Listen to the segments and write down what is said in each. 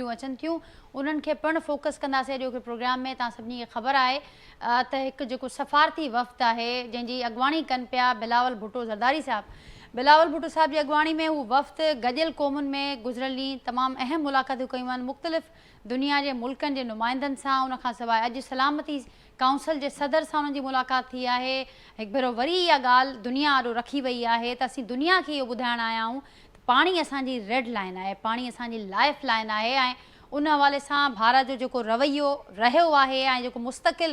ڳالهيون اچن ٿيون انهن کي پڻ فوڪس ڪنداسين اڄوڪي پروگرام ۾. توهان سڀني کي خبر آهي ته هڪ جيڪو سفارتي وفد آهي جنهن جي اڳواڻي ڪن پيا بلاول ڀٽو زرداري صاحب، بلاول ڀٽو صاحب جي اڳواڻي ۾ هو وفد گڏيل قومن ۾ گذريل ڏينهن تمام اهم ملاقاتون ڪيون آهن مختلف دنيا جي ملڪن جي نمائندن سان. ان کان سواء اڄ سلامتي ڪائونسل جي صدر سان انهن جي ملاقات ٿي آهي. هڪ ڀيرو وري اها ڳالهه دنيا آڏو رکي وئي آهي ته اسين دنيا کي اهو ٻڌائڻ آيا آهيون ته پاڻي اسان جي ريڊ لائين آهي، پاڻي اسان جي لائف لائين آهي ۽ ان حوالي سان ڀارت جو جيڪو رويو رهيو آهي ۽ جيڪو مستقل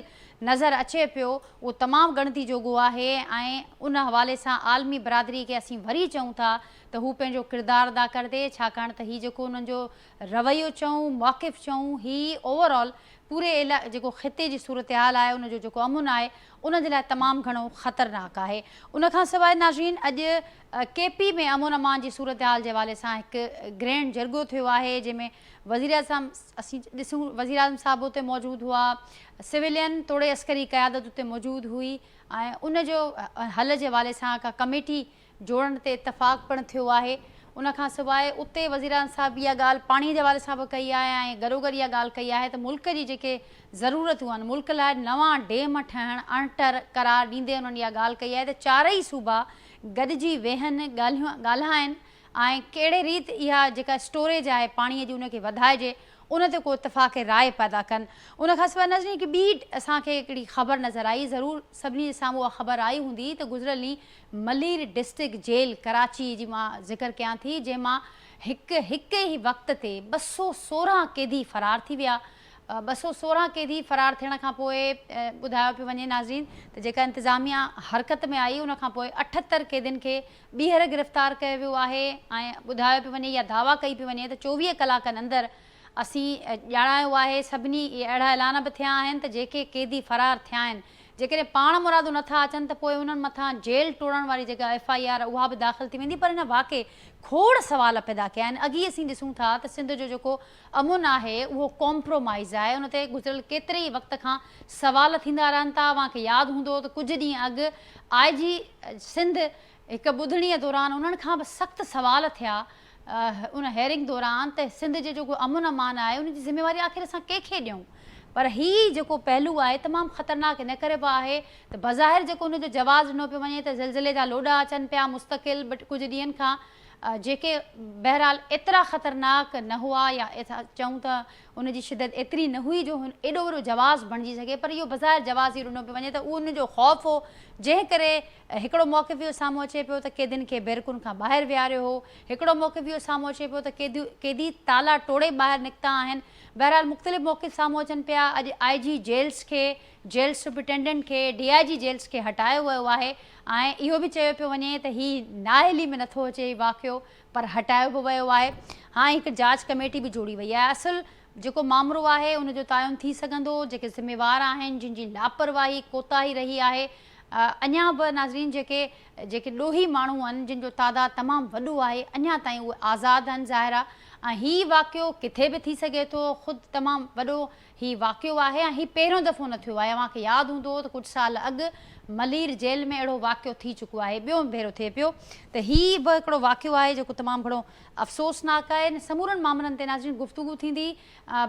نظر اچي پيو اهو تمام ڳڻتي جوڳو آهي ۽ ان حوالي سان عالمي برادري کي اسين وري چئون ٿا ته هو پنهنجو ڪردار ادا ڪردي ڇاڪاڻ ته هي جيڪو انهن جو رويو چئون، موقف چئون، هي اوور آل پوري جيڪو خطي جي صورتحال آهي ان جو جيڪو امن آهي ان جي لاء تمام گهڻو خطرناڪ آهي. ان کان سواء ناظرين اڄ ڪي پي ۾ امن امان جي صورتحال جي حوالي سان هڪ گرينڊ جرڳو ٿيو آهي جنهن ۾ وزيراعظم اسين ڏسون وزيراعظم صاحب اتي موجود هئا، سويلين توڙي عسڪري قيادت اتي موجود هئي ۽ ان جو حل جي حوالي سان ڪا ڪميٽي جوڙڻ تي اتفاق پڻ ٿيو آهي. ان کان سواء اتي وزيراعظم صاحب اها ڳالهه پاڻي جي حوالي سان به ڪئي آهي ۽ گڏوگڏ اها ڳالهه ڪئي آهي ته ملڪ جي جيڪي ضرورتون آهن ملڪ لاء نوان ڊيم ٺهڻ اڻٽر قرار ڏيندي انهن اها ڳالهه ڪئي آهي ته چارئي صوبا گڏجي ويهن ڳالهيون ڳالهائن ۽ ڪهڙي ريت اها جيڪا اسٽوريج آهي پاڻي جي ان کي وڌائجي ان تي ڪو اتفاق راء پيدا ڪن. ان کان سواء ناظرين هڪ ٻي اسان کي هڪڙي خبر نظر آئي ضرور سڀني جي سامهون اها خبر آئي هوندي ته گذريل ڏينهن ملير ڊسٽرڪٽ جيل ڪراچي جي مان ذڪر ڪيان ٿي جنهن مان هڪ هڪ ئي وقت تي 216 قيدي فرار ٿي ويا. 216 قيدي فرار ٿيڻ کان پوء ٻڌايو پيو وڃي ناظرين ته جيڪا انتظاميا حرڪت ۾ آئي ان کان پوء 78 قيدين کي ٻيهر گرفتار ڪيو ويو آهي ۽ ٻڌايو پيو وڃي يا دعويٰ ڪئي پئي وڃي ته 24 ڪلاڪن اندر اسين ڄاڻايو آهي سڀني اهڙا اعلان به ٿيا آهن ته جيڪي قيدي فرار ٿيا آهن جيڪڏهن پاڻ مرادو نه ٿا اچن ته پوء انهن مٿان جيل ٽوڙڻ واري جيڪا ايف I R اها به داخل ٿي ويندي پر هن واقعي کوڙ سوال پيدا ڪيا آهن اڳ ئي اسين ڏسون ٿا ته سنڌ جو جيڪو امن آهي اهو ڪمپرومائيز آهي ان تي گذريل ڪيتري ئي وقت کان سوال ٿيندا رهن ٿا اوهان کي ياد هوندو ته ڪجهه ڏينهن اڳ آء جي سنڌ هڪ ٻڌڻي دوران انهن کان به سخت سوال ٿيا ان هيئرنگ دوران ته سنڌ جي جيڪو امن امان آهي ان جي ذميواري آخر اسان ڪنهن کي ڏيون پر هي جيڪو پهلو آهي تمام خطرناڪ ان ڪري به آهي ته بظاهر جيڪو ان جو جواز ڏنو پيو وڃي ته زلزلي جا لوڏا اچن پيا مستقل ڪجهه ڏينهن کان جيڪي بهرحال ايترا خطرناڪ نه هئا يا چئون ته ان جي شدت ايتري نه هئي جو ايڏو وڏو جواز بڻجي سگهي پر اهو بظاهر جواز اهو ڏنو پيو وڃي ته اهو ان جو خوف هو جنهن ڪري هڪڙو موقف اهو سامهون اچي پيو ته قيدين کي بيرڪن کان ٻاهر ويهاريو هو، هڪڙو موقف اهو سامهون اچي پيو ته قيدي تالا ٽوڙي ٻاهر نڪتا آهن، بهرحال مختلف موقف سامهون اچن پيا، اڄ آء جي جيلز کي، جيل سپرنٽينڊنٽ کي، ڊي I جي جيلز کي هٽايو ويو آهي ۽ اهو به چيو پيو وڃي ته هي نااهلي ۾ نٿو اچي هي واقعو پر هٽايو به ويو آهي، هاڻي هڪ جاچ ڪميٽي به جوڙي وئي آهي، اصل جيڪو مامرو آهي ان جو تعين ٿي سگهندو، جيڪي ذميوار آهن جن جي لاپرواهي ڪوتاهي رهي آهي اڃا به ناظرين جيڪي جيڪي ڏوهي ماڻهو آهن جن جو تعداد تمام وڏو آهي اڃا تائين اهي آزاد آهن ظاهر آهي ۽ هي واقعو ڪٿي به ٿي سگهي ٿو خود تمام وڏو هي واقعو آهي ۽ هي پهريون دفعو نه ٿيو آهي اوهان کي ياد هوندو ته ڪجهه سال اڳ ملير جيل ۾ اهڙو واقعو ٿي چڪو آهي ٻيو ڀيرو ٿئي پيو ته هي به هڪڙو واقعو آهي جيڪو تمام گهڻو افسوسناڪ آهي ان سمورن مامرن تي ناظرين گفتگو ٿيندي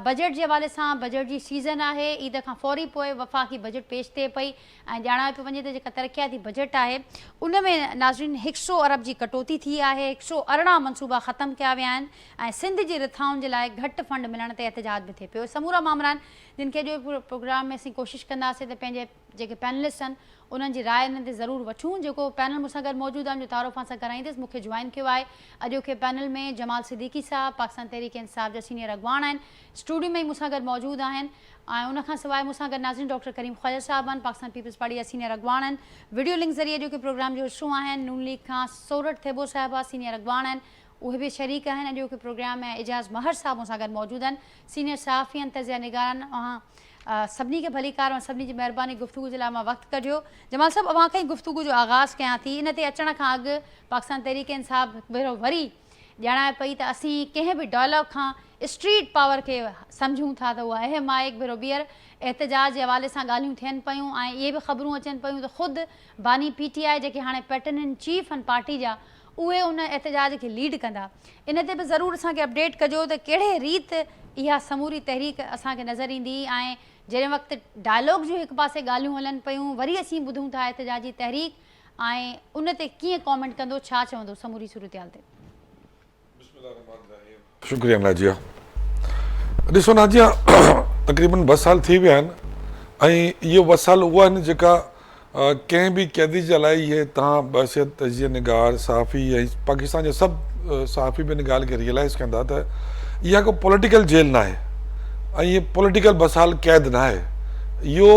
بجيٽ جي حوالي سان بجيٽ جي سيزن آهي، عيد کان فوري پوء وفاقي بجيٽ پيش ٿئي پئي ۽ ڄاڻايو پيو وڃي ته جيڪا ترقياتي بجيٽ آهي ان ۾ ناظرين هڪ سئو ارب جي ڪٽوتي ٿي آهي، هڪ سئو 18 منصوبا ختم ڪيا ويا آهن ۽ سنڌ جي رٿائن جي لاء گهٽ فنڊ ملڻ تي احتجاج به ٿئي پيو. سمورا مامرا آهن جن کي اڄ پروگرام ۾ اسين ڪوشش ڪنداسين ته پنهنجي جيڪي پينلسٽ آهن انهن جي راء انهن تي ضرور وٺون. جيڪو پينل مون سان گڏ موجود آهي ان جو تعارف اوهان سان ڪرائيندس. مون کي جوائن ڪيو آهي اڄوڪي پينل ۾ جمال صديقي صاحب پاڪستان تحريڪ انصاف جا سينيئر اڳواڻ آهن اسٽوڊيو ۾ ئي مون سان گڏ موجود آهن ۽ ان کان سواء مون سان گڏ ناظرين ڊاڪٽر ڪريم خواجه صاحب آهن پاڪستان پيپلز پارٽي جا سينيئر اڳواڻ آهن وڊيو لنڪ ذريعي اڄوڪي پروگرام جو حصو آهن نون ليگ کان سورٺ ٿيٻو صاحبه سينيئر اڳواڻ آهن اهي به شريڪ آهن اڄوڪي پروگرام ۾ اعجاز مهر صاحب مون سان گڏ موجود آهن سينيئر صحافي آهن تجزيه نگار آهن اوهان سڀني کي ڀليڪار اوهان سڀني جي مهرباني گفتگو جي لاء اوهان وقت ڪڍيو جمال صاحب اوهان کان ئي گفتگو جو آغاز ڪيان ٿي ان تي اچڻ کان اڳ پاڪستان تحريڪ انصاف هڪ ڀيرو وري ڄاڻائي پئي ته اسين ڪنهن به ڊائلاگ کان اسٽريٽ پاور کي سمجهون ٿا ته اها اهم آهي هڪ ڀيرو ٻيهر احتجاج جي حوالي سان ڳالهيون ٿين پيون ۽ اهي به خبرون اچن پيون ته خود باني پي ٽي آء جيڪي هاڻي پيٽرن ان چيف آهن پارٽي جا اهي ان احتجاج کي ليڊ ڪندا ان تي به ضرور اسان کي اپڊيٽ ڪجو ته ڪهڙي ريت اها سموري تحريڪ اسان کي نظر ايندي ۽ جنهن وقت ڊائلاگ جون هڪ پاسي ڳالهيون هلن پيون وري اسين ٻڌون ٿا احتجاجي تحريڪ ۽ ان تي ڪيئن ڪامينٽ ڪندو ڇا چوندو سموري صورتحال تي. بسم الله الرحمٰن الرحيم شڪريه ناجيه ڏسو ناجيه تقريبن ٻه سال ٿي ويا آهن ۽ اهو ٻه سال اهو آهن جيڪا ڪنهن به قيدي جي لاء اهي تان بحثيت تجزيه نگار صحافي ۽ پاڪستان جا سڀ صحافي به ان ڳالهه کي ريئلائز ڪندا ته اها ڪو پوليٽيڪل جيل ناهي ۽ اهي پوليٽيڪل ٻه سال قيد ناهي اهو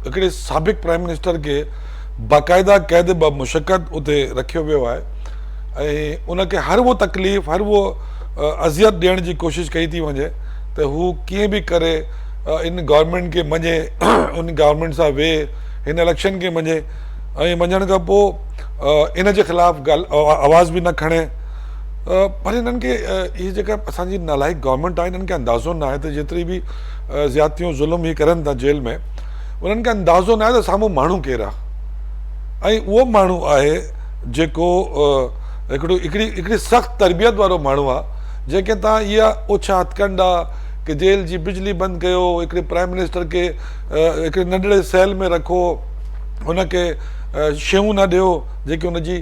هڪڙي سابق پرائم منسٽر کي باقاعده قيد بمشقت اتي رکيو ويو آهي ۽ ان کي هر اهو تڪليف هر اهو اذيت ڏيڻ جي ڪوشش ڪئي ٿي وڃي ته هو ڪيئن به ڪري ان گورنمينٽ کي مڃي ان گورنمينٽ سان ويهي هن اليڪشن کي مڃي ۽ مڃڻ کان پوء ان جي خلاف ڳالهه آواز به نه کڻي پر هنن کي هي جيڪا اسان جي نالائق گورنمينٽ آهي هنن کي اندازو نه آهي ته جيتري به زيادتيون ظلم هي ڪرن ٿا جيل ۾ انهن کي اندازو نه آهي ته سامهون ماڻهو ڪير آهي ۽ اهو ماڻهو آهي جيڪو هڪڙو هڪڙي هڪڙي سخت تربيت وارو ماڻهو آهي جنهن کي تان اها اوڇا هٿڪنڊا ڪي جيل جي بجلي بند ڪيو هڪڙي پرائم منسٽر کي هڪڙي ننڍڙي سيل ۾ رکو هن کي شيون نه ڏيو جيڪي هن جي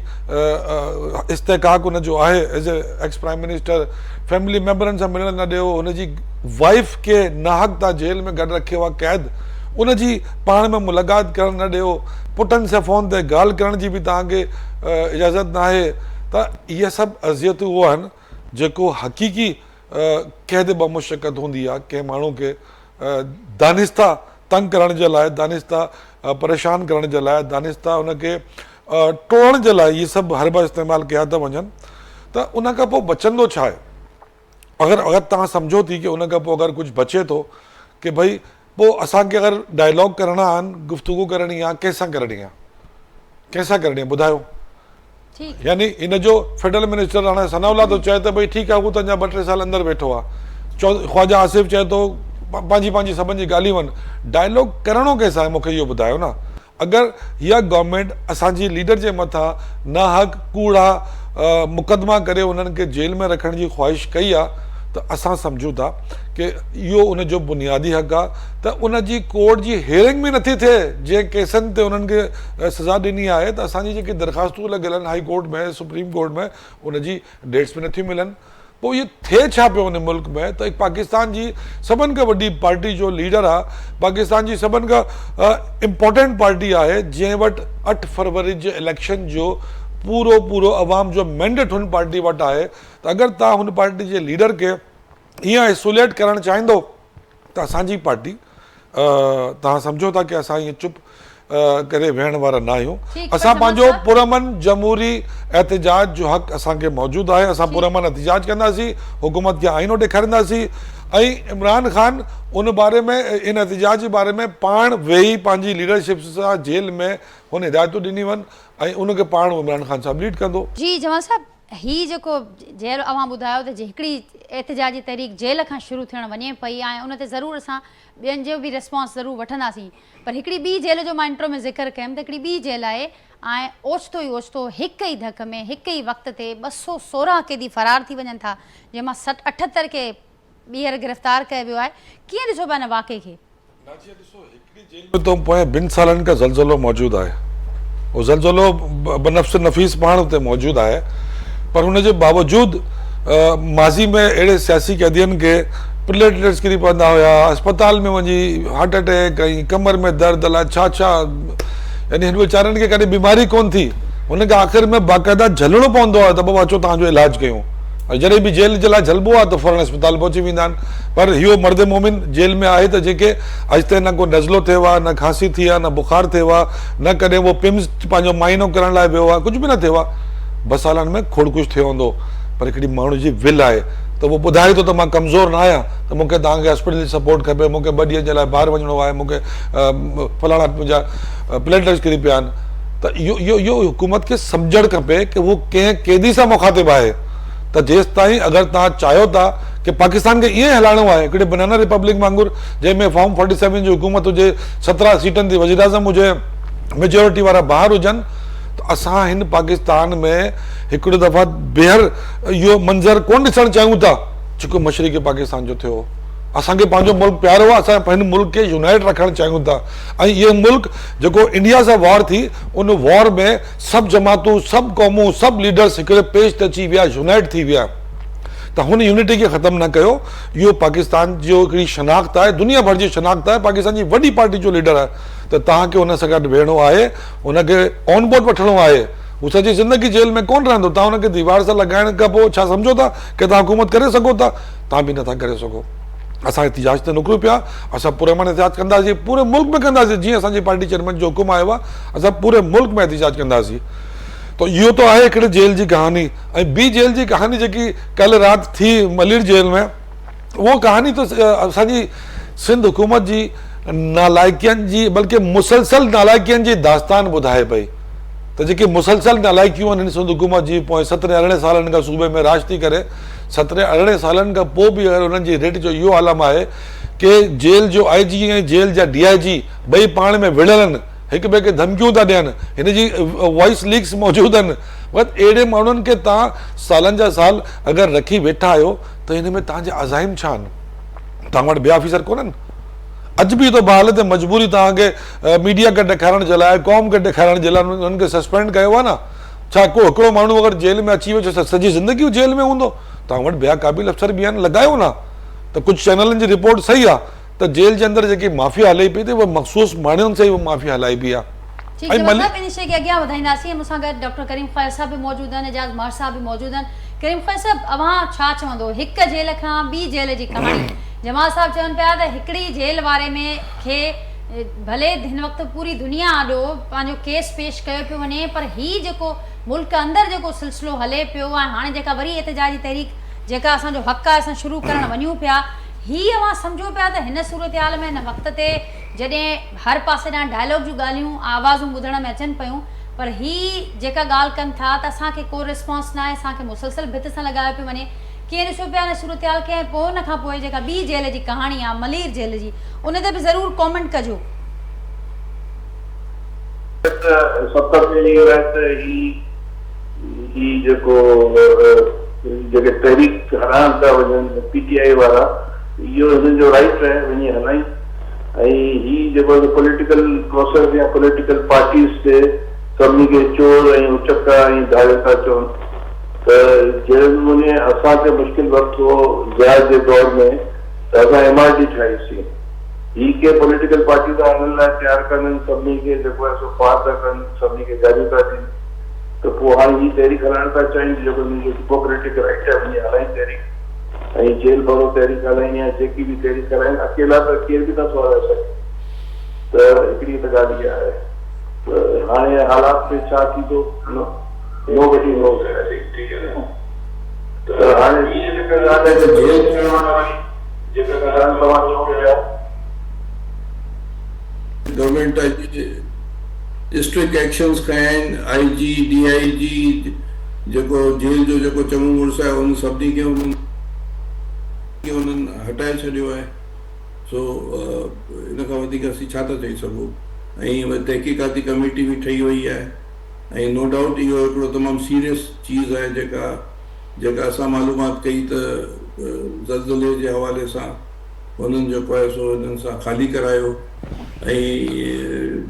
استحقاق هن جو آهي as a ex prime minister family ميمبرن سان ملڻ نه ڏيو هن جي وائف کي ناحق تان جيل ۾ گڏ رکيو آهي قيد ان جي پاڻ ۾ ملاقات ڪرڻ نه ڏيو پٽن سان فون تي ڳالهه ڪرڻ جي به توهان کي اجازت ناهي ته اهي سڀ اذيتون اهو آهن جيڪو حقيقي قيد بمشقت هوندي آهي ڪنهن ماڻهو کي دانسته تنگ ڪرڻ جي لاء دانسته پريشان ڪرڻ جي لاء دانسته ان کي ٽوڙڻ جي لاء اهي سڀ حربا استعمال ڪيا ٿا وڃن ته ان کان پوء بچندو ڇا آهي اگر اگر توهان سمجهو ٿي ڪي ان کان پوء اگر ڪجهه بچي ٿو ڪي ڀئي پوء اسان کي اگر ڊائلاگ ڪرڻا آهن گفتگو ڪرڻي آهي ڪنهن سان ڪرڻي آهي ڪنهن سان ڪرڻي آهي ٻڌايو يعني ان جو فيڊرل منسٽر راڻا ثناء الله ٿو چئي ته ڀئي ٺيڪ آهي هو ته اڃا ٻه ٽي سال اندر ويٺو آهي خواجه آصف چئي ٿو پنهنجي پنهنجي سڀن جي ڳالهيون آهن ڊائلاگ ڪرڻو ڪنهن سان آهي مون کي اهو ٻڌايو نه اگر اها گورنمينٽ اسان جي ليڊر جي مٿان ناحق ڪوڙا مقدما ڪري انهن کي جيل ۾ رکڻ جي خواهش ڪئي آ ته اسان سمجهون ٿا ڪي اهو ان جو بنيادي حق آ ته ان جي ڪورٽ جي هيئرنگ به نٿي ٿئي جنهن ڪيسن تي انهن کي سزا ڏني آهي ته اسان جي جيڪي درخواستون لڳل آهن هائي ڪورٽ ۾ سپريم ڪورٽ ۾ ان جي ڊيٽس به نٿيون ملن پوء اهو ٿئي ڇا پيو ان ملڪ ۾ ته پاڪستان جي سڀن کان وڏي پارٽي جو ليڊر آ پاڪستان جي سڀن کان امپورٽنٽ پارٽي آهي جنهن وٽ اٺ فروري جي اليڪشن جو پورو پورو عوام جو مينڊيٽ هن پارٽي وٽ آهي ته اگر توهان هن پارٽي جي ليڊر کي ائين آئسوليٽ ڪرڻ چاهيندو ته اسان جي پارٽي توهان سمجهو ٿا ڪي اسان ائين چپ ڪري ويهڻ وارا نه آهيون اسان پنهنجو پرامن جمهوري احتجاج جو حق اسان کي موجود آهي اسان پرامن احتجاج ڪنداسين حڪومت کي آئينو ڏيکارينداسين ۽ عمران خان ان باري ۾ ان احتجاج جي باري ۾ پاڻ ويهي پنهنجي ليڊرشپ سان جيل ۾ هن هدايتون ڏنيون آهن ۽ ان کي پاڻ عمران خان صاحب ليڊ ڪندو. جي جمال صاحب هي جيڪو جيل اوهان ٻڌايو ته هڪڙي احتجاجي تحريڪ جيل کان شروع ٿيڻ وڃي پئي ۽ ان تي ضرور اسان ٻين جو به ريسپانس ضرور وٺنداسين پر هڪڙي ٻي جيل جو مان انٽرو ۾ ذڪر ڪيم ته هڪڙي ٻي جيل آهي ۽ اوچتو ئي اوچتو هڪ ئي ڌڪ ۾ هڪ ئي وقت تي 216 قيدي فرار ٿي وڃن ٿا جنهن مان 78 کي ٻيهر گرفتار ڪيو ويو آهي ڪيئن ڏسو پيا ان واقعي کي؟ ناجيه ڏسو هڪڙي جيل ۾ ته پوئين ٻن سالن کان زلزلو موجود آهي اهو زلزلو بنفس نفيس پاڻ اتي موجود آهي پر ان جي باوجود ماضي ۾ اهڙي سياسي قيدين کي پليٽليٽس ڪري پوندا هيا اسپتال ۾ وڃي هارٽ اٽيڪ ۽ ڪمر ۾ درد الاء ڇا ڇا يعني هن ويچارن کي ڪڏهن بيماري ڪون ٿي هن کي آخر ۾ باقاعده جهلڻو پوندو آهي ته بابا اچو توهان جو علاج ڪيون ۽ جڏهن به جيل جي لاء جهلبو آهي ته فورن اسپتال پهچي ويندا آهن پر اهو مرد مومن جيل ۾ آهي ته جنهن کي اڄ تائين نه ڪو نزلو ٿيو آهي نه کانسي ٿي آهي نه بخار ٿيو آهي نه ڪڏهن اهو پمز پنهنجو معائنو ڪرڻ لاء ويو آهي ڪجهه به نه ٿيو آهي ٻه سالن ۾ کوڙ ڪجهه ٿيو هوندو پر هڪڙي ماڻهو جي ول آهي ته اهو ٻڌائي ٿو ته مان ڪمزور نه آهيان ته مون کي توهان کي هاسپيٽل جي سپورٽ کپي مون کي ٻه ڏينهن جي لاء ٻاهر وڃڻو آهي مون کي فلاڻا منهنجا پليٽليٽس ڪري پيا آهن ته اهو اهو اهو حڪومت کي سمجهڻ کپي ڪي هو ڪنهن قيدي سان مخاطب آهي ته جيستائين اگر توهان چاهيو ٿا ڪي پاڪستان کي ائين هلائڻو آهي هڪڙي بنانا ريپبلڪ وانگر جنهن ۾ فارم فورٽي سيون جي حڪومت هجي 17 سيٽن تي وزيراعظم هجي ميجورٽي وارا ٻاهر هجن ته اسان هن پاڪستان ۾ هڪڙو دفعا ٻيهر اهو منظر ڪونه ڏسڻ چاهيون ٿا جيڪو مشرقي پاڪستان جو ٿيو هو. اسان کي پنهنجو ملڪ پيارو آهي، اسان هن ملڪ کي يونائيٽ رکڻ چاهيون ٿا ۽ اهو ملڪ جيڪو انڊيا سان وار ٿي ان وار ۾ سڀ جماعتون، سڀ قومون، سڀ ليڊرس هڪڙي پيج تي اچي ويا، يونائيٽ ٿي ويا ته هن يونٽي کي ختم نه ڪيو. اهو پاڪستان جو هڪڙي شناخت آهي، دنيا ڀر جي شناخت آهي، پاڪستان جي وڏي پارٽي جو ليڊر آهي ته توهان کي ان سان گڏ ويهڻو آهي، ان کي آن بورڊ وٺڻو آهي. هو سڄي زندگي جيل ۾ ڪونه رهندو، توهان ان کي ديوار سان لڳائڻ کان پوء ڇا سمجهو ٿا ڪي توهان حڪومت ڪري سگهو ٿا؟ توهان به نٿا ڪري سگهو. اسان احتجاج تي نڪرون پيا، اسان پرامن احتجاج ڪنداسين، پوري ملڪ ۾ ڪنداسين، جيئن اسان جي پارٽي چيئرمين جو حڪم آيو آهي، اسان پوري ملڪ ۾ احتجاج ڪنداسين. ته اهو ته آهي هڪڙي جيل جي ڪهاڻي ۽ ٻي جيل جي ڪهاڻي جيڪي ڪالهه رات ٿي ملير جيل ۾ اهو ڪهاڻي ته اسان جي سنڌ حڪومت جي نالائقين جي بلڪه مسلسل نالائقين جي داستان ٻڌائي پئي ته جيڪي مسلسل نالائقيون آهن هن سنڌ حڪومت جي پوئين سترهن ارڙهن سالن کان صوبي ۾ راڄ ٿي ڪري سترهن ارڙهن سالن کان پوء به اگر انهن جي ريٽ جو اهو عالم آهي ڪي جيل جو آء جي ۽ جيل جا ڊي I جي ٻئي پاڻ ۾ وڙهيل آهن هڪ ٻئي کي ڌمڪيون ٿا ڏين هن جي وائس ليڪس موجود آهن مگر اهڙي ماڻهن کي تان سالن جا سال اگر رکي ويٺا آهيو ته هن ۾ تان جا عزائم ڇا آهن تان وٽ ٻيا آفيسر ڪونهن اڄ به ته بحالت مجبوري توهان کي ميڊيا کي ڏيکارڻ جي لاء قوم کي ڏيکارڻ جي لاء انهن کي سسپينڊ ڪيو آهي نه ڇا ڪو هڪڙو ماڻهو اگر جيل ۾ اچي ويو ته سڄي زندگي هو جيل ۾ هوندو توهان وٽ ٻيا قابل افسر به آهن لڳايو نه ته ڪجهه چينلن جي رپورٽ صحيح آهي ته جيل جي اندر جيڪي مافيا هلي پئي ته اها مخصوص ماڻهن سان ئي اها مافيا هلائي پئي آهي. ٺيڪ جواد صاحب ان شيء کي اڳيان وڌائينداسين مون سان گڏ ڊاڪٽر ڪريم خواجه صاحب به موجود آهن اعجاز مهر صاحب به موجود آهن ڪريم خواجه صاحب اوهان ڇا چوندو هڪ جيل کان ٻي جيل جي ڪهاڻي جمال صاحب چون پيا ته هڪڙي جيل واري ۾ کي ڀلي هن وقت پوري دنيا آڏو پنهنجو ڪيس پيش ڪيو پيو وڃي پر هي جيڪو ملڪ اندر جيڪو سلسلو هلي پيو ۽ هاڻي جيڪا وري احتجاجي تحريڪ جيڪا اسان جو حق آهي اسان شروع ڪرڻ وڃون پيا هي اوهان سمجهو پيا ته هن صورتحال ۾ هن وقت تي جڏهن هر پاسي ڏانهن ڊائلاگ جون ڳالهيون آوازون ٻڌڻ ۾ اچن پيون پر هي جيڪا ڳالهه ڪن ٿا ته اسان کي ڪو ريسپانس ناهي اسان کي مسلسل ڀت سان لڳايو پيو وڃي ڪيئن ڏسو پيا هن صورتحال کي ۽ پوء ان کان پوء جيڪا ٻي جيل جي ڪهاڻي آهي ملير جيل جي ان تي به ضرور ڪامينٽ ڪجو. سڀ کان پهرين اهو آهي ته هي هي جيڪو جيڪي تحريڪ هلائڻ پيا وڃن پي ٽي آء وارا اهو هنن جو رائيٽ آهي وڃي هلائين ۽ هي جيڪو آهي پوليٽيڪل پروسيس يا پوليٽيڪل پارٽيز تي سڀني کي چور ۽ اچڪا ۽ ڌاڙيل ٿا چون ته جهڙي نموني اسان تي مشڪل وقت هو ضياء جي دور ۾ ته اسان ايم آر ڊي ٺاهي سين هي ڪي پوليٽيڪل پارٽيون ته هلڻ لاء تيار ڪانهن سڀني کي جيڪو آهي سو خوار ٿا ڪن سڀني کي گاريون ٿا ڏين ته پوء هاڻي هي تحريڪ هلائڻ ٿا چاهين جيڪو هنن جو ڊيموڪريٽڪ رائيٽ آهي وڃي هلائين تحريڪ ۽ جيل ڀرو تحريڪ هلائين يا جيڪي به تحريڪ هلائين اڪيلا ته ڪير به نٿو هلائي سگهي ته هڪڙي ته ڳالهه اها آهي ته هاڻي حالات ۾ ڇا ٿيندو نو بڊي نوز ٺيڪ آهي نه ته هاڻي هي جيڪا ڳالهه آهي ته جيل ٿيڻ واري جيڪا ڳالهه توهان چئو پيا. گورنمينٽ اڄ اسٽرڪ ايڪشنز کنيا آهن آئي جي ڊي I جي جيڪو جيل جو جيڪو چڱو مڙس آهي ان سڀني کي انهن کي انهن هٽائي ڇڏيو آهي سو ان کان وڌيڪ اسين ڇا ٿا چئي سگهون ۽ تحقيقاتي ڪميٽي به ٺهي وئي آهي ۽ نو ڊائوٽ اهو هڪڙو تمام سيريس چيز آهي جيڪا جيڪا اسان معلومات ڪئي ته زلزلي جي حوالي سان هنن جيڪو آهي سو هنن سان خالي ڪرايو ۽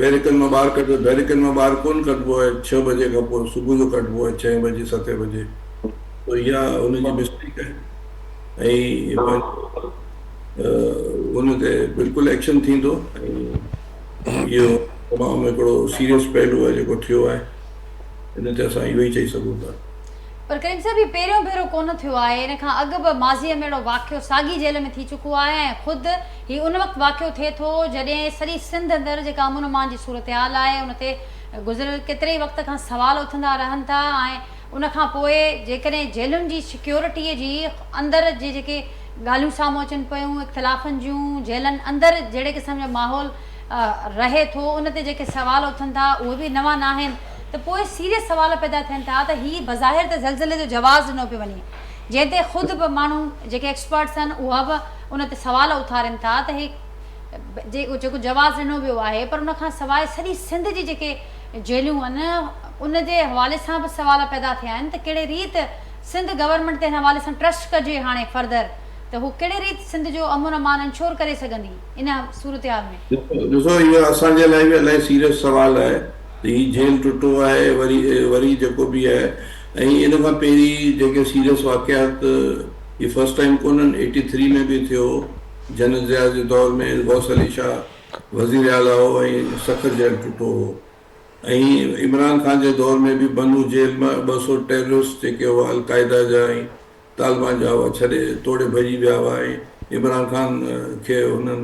بيرڪن مان ٻاهر ڪڍيو بيرڪن مان ٻاهر ڪونه ڪڍبو آهي ڇهه بجي کان پوء صبح جو ڪڍبو آهي ڇهين بجي ستين بجي تو اها هن جي مسٽيڪ آهي ۽ ان تي بلڪل ايڪشن ٿيندو ۽ اهو تمام هڪڙو سيريس پهلو آهي جيڪو ٿيو آهي ان تي اسان اهو ئي چئي سگهون ٿا. پر ڪريم صاحب هي پهريون ڀيرو ڪونه ٿيو آهي ان کان اڳ به ماضيء ۾ اهڙو واقعو ساڳي جيل ۾ ٿي چڪو آهي ۽ خود هي ان وقت واقعو ٿئي ٿو جڏهن سڄي سنڌ اندر جيڪا امن امان جي صورتحال آهي ان تي گذريل ڪيتري ئي وقت کان سوال اٿندا رهن ٿا ۽ ان کان پوء جيڪڏهن جيلن جي سيڪيورٽي جي اندر جي جيڪي ڳالهيون سامهون اچن پيون اختلافن جون جيلن اندر جهڙي قسم جو ماحول رهي ٿو ان تي جيڪي سوال اٿن ٿا اهي به نوان ناهن ته پوء سيريس سوال پيدا ٿين ٿا ته هي بظاهر ته زلزلي جو جواز ڏنو پيو وڃي جنهن تي خود به ماڻهو جيڪي ايڪسپرٽس آهن اها به ان تي سوال اٿارين ٿا ته هي جيڪو جواز ڏنو ويو آهي پر ان کان سواء سڄي سنڌ جي جيڪي جيلون آهن ان جي حوالي سان به سوال پيدا ٿيا آهن ته ڪهڙي ريت سنڌ گورنمينٽ تي هن حوالي سان ٽرسٽ ڪجي هاڻي فردر ته هو ڪهڙي ريت سنڌ جو امن امان انشور ڪري سگهندي ان صورتحال ۾. ڏسو اهو اسان جي لاء به الاهي سيريس سوال آهي ته هي جيل ٽٽو آهي وري وري جيڪو به آهي ۽ ان کان پهرين جيڪي سيريس واقعات هي فرسٽ ٽائيم ڪونهن ايٽي ٿري ۾ به ٿيو هو جنرل ضياء جي دور ۾ غوث علي شاهه وزير اعليٰ هو ۽ سکر جيل ٽٽو هو ۽ عمران خان جي دور ۾ به بنو جيل مان 200 ٽيررسٽ جيڪي هئا القاعده جا ۽ طالبان جا هئا ڇڏي توڙي ڀڄي ويا هئا ۽ عمران خان کي هنن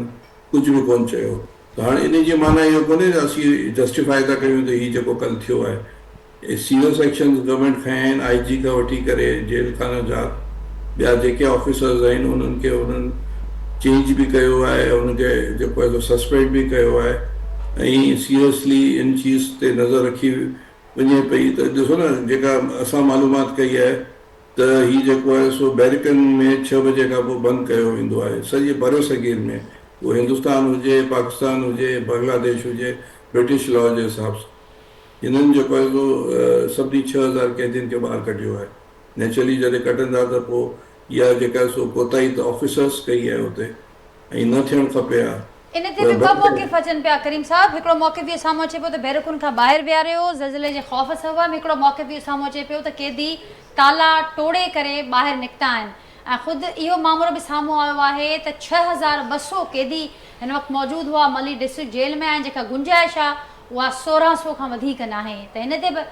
ڪجهه به ڪونه چيو ته هاڻي انهي جي معنيٰ اهو ڪونهي ته اسين جسٽيفائي ٿا ڪيون ته هي جيڪو ڪل ٿيو آهي سيريس ايڪشنز گورنمينٽ کنيا آهن آئي جي کان وٺي ڪري جيل خانه جات ٻيا جيڪي آفيسرز آهن انهن کي انهن چينج به ڪيو آهي انهن کي جيڪو آهي سو سسپينڊ به ڪيو آهي ۽ سيريسلي ان چيز تي نظر رکي وڃي پئي ته ڏسو نه جيڪا اسان معلومات ڪئي آهي ته هي جيڪو آهي سو بيرڪن ۾ ڇهه بجي کان پوء بند ڪيو ويندو آهي سڄي برصغير ۾ اهو هندستان هجي پاڪستان هجي بنگلاديش هجي برٽش لا جي حساب سان هنن جيڪو آهي سو سڀني 6000 قيدين کي ٻاهر ڪڍيو آهي نيچرلي جڏهن ڪڍندا ته پوء اها جيڪا سو ڪوتاهي ته آفيسرس ڪئي آهي اتي ۽ نه ٿيڻ کپي ها. ان تي به ٻه موقف اچن پيا ڪريم صاحب هڪڙو موقف اهو سامهون اچي پيو ته بيرڪن کان ٻاهر ويهاريو زلزلي جي خوف سبب هڪڙو موقف اهو سامهون اچي پيو ته قيدي تالا ٽوڙي ڪري ٻاهر نڪتا آهن ۽ خود اهو مامرو به سامهون آيو آهي ته 6200 قيدي هن وقت موجود هئا ملير ڊسٽرڪٽ جيل ۾ ۽ جيڪا گنجائش آهي اها 1600 کان وڌيڪ ناهي ته هن تي به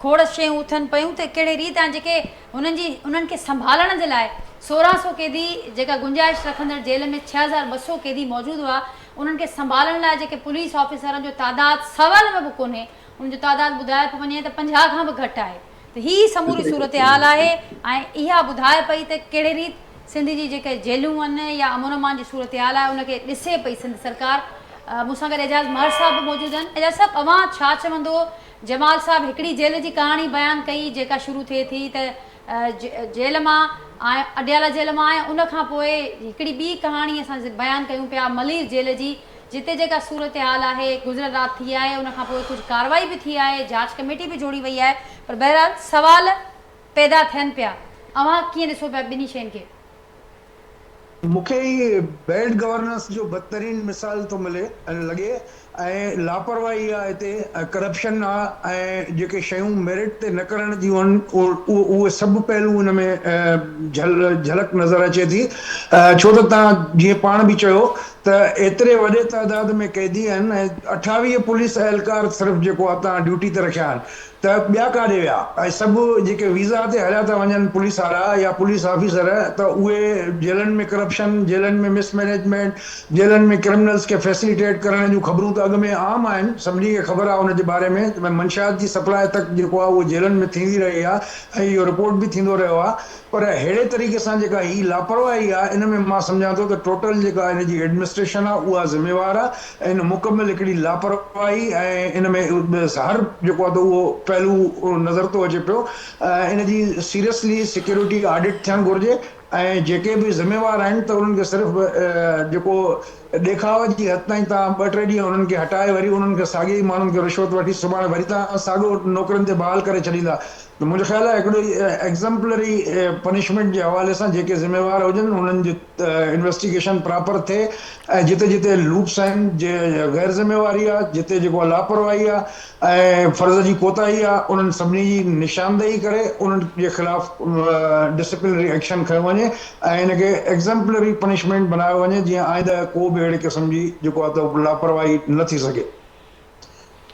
کوڙ شيون اٿن پيون ته ڪهڙي ريت ۽ جيڪي هنن جي انهن کي سنڀالڻ جي لاء 1600 قيدي جيڪا گنجائش رکندڙ جيل ۾ 6200 قيدي موجود هئا انهن کي سنڀالڻ لاء جيڪي پوليس آفيسرن جو تعداد سوال ۾ به ڪونهي انهن جو تعداد ٻڌايو پيو وڃي ته 50 کان به گهٽ آهي ته هي سموري صورتحال آهي ۽ اها ٻڌائي پئي ته ڪهڙي ريت سنڌ جي جيڪي جيلون آهن يا امن امان جي صورتحال آهي ان کي ڏسي پئي سنڌ سرڪار مون سان گڏ اعجاز مهر صاحب به موجود آهن اعجاز صاحب اوهان ڇا چوندو جمال صاحب هڪڙي جيل جي ڪهاڻي بيان ڪئي جيڪا شروع ٿئي ٿي ته جيل مان ۽ اڊيالا جيل مان ۽ ان کان پوء هڪڙي ٻي ڪهاڻي اسان بيان ڪيون پيا ملير جيل جي جتي جيڪا صورتحال آهي گذريل رات ٿي آهي ان کان پوء ڪجهه ڪارروائي به ٿي آهي جاچ ڪميٽي به جوڙي وئي آهي پر بهرحال سوال پيدا ٿين پيا اوهان ڪيئن ڏسو پيا ٻنهي شين کي؟ مون کي هي بيڊ گورننس جو بدترين مثال ٿو ملي ۽ لڳي ۽ لاپرواهي آ هتي ۽ ڪرپشن آ ۽ جيڪي شيون ميرٽ تي نه ڪرڻ جون آهن اهي سڀ پهلو ان ۾ جهلڪ نظر اچي ٿي ڇو ته توهان جيئن پاڻ به چيو ته ايتري وڏي تعداد ۾ قيدي آهن ۽ 28 پوليس اهلڪار صرف جيڪو آ توهان ڊيوٽي تي رکيا آهن ته ٻيا ڪاڏي ويا ۽ سڀ جيڪي ويزا تي هليا ٿا وڃن پوليس وارا يا پوليس آفيسر ته اهي جيلن ۾ ڪرپشن، جيلن ۾ مس مئنيجمينٽ، جيلن ۾ ڪرمنلز کي فيسليٽيٽ ڪرڻ جون خبرون ته اڳ ۾ عام آهن سڀني کي خبر آهي ان جي باري ۾ ته منشيات جي سپلاء تڪ جيڪو آهي اهو جيلن ۾ ٿيندي رهي آهي ۽ اهو رپورٽ به ٿيندو رهيو آهي پر ههڙي طريقي سان جيڪا هي لاپرواهي آهي ان ۾ مان سمجهان ٿو ته ٽوٽل جيڪا ان جي ايڊمنسٽريشن آهي اها ذميوار آهي ۽ ان مڪمل هڪڙي لاپرواهي ۽ ان ۾ هر جيڪو آهي ته اهو پهلو نظر ٿو اچي پيو ان جي سيريسلي سيڪيورٽي آڊٽ ٿيڻ گهرجي ۽ جيڪي به ذميوار آهن ته انهن کي صرف جيڪو ڏيکاء جي حد تائين تان ٻه ٽي ڏينهن انهن کي هٽائي وري انهن کي ساڳي ئي ماڻهن کي رشوت وٺي سڀاڻي وري تان ساڳيو نوڪرين تي بحال ڪري ڇڏيندا ته منهنجو خيال آهي هڪڙو ايگزمپلري پنشمينٽ جي حوالي سان جيڪي ذميوار هجن انهن جي انويسٽيگيشن پراپر ٿئي ۽ جتي جتي لوپس آهن جي غير ذميواري آهي جتي جيڪو آهي لاپرواهي آهي ۽ فرض جي ڪوتاهي آهي انهن سڀني جي نشاندهي ڪري انهن جي خلاف ڊسپلنري ايڪشن کنيو وڃي ۽ ان کي ايگزمپلري پنشمينٽ بنايو وڃي جيئن آئنده ڪو به اهڙي قسم جي جيڪو آهي ته لاپرواهي نه ٿي سگهي.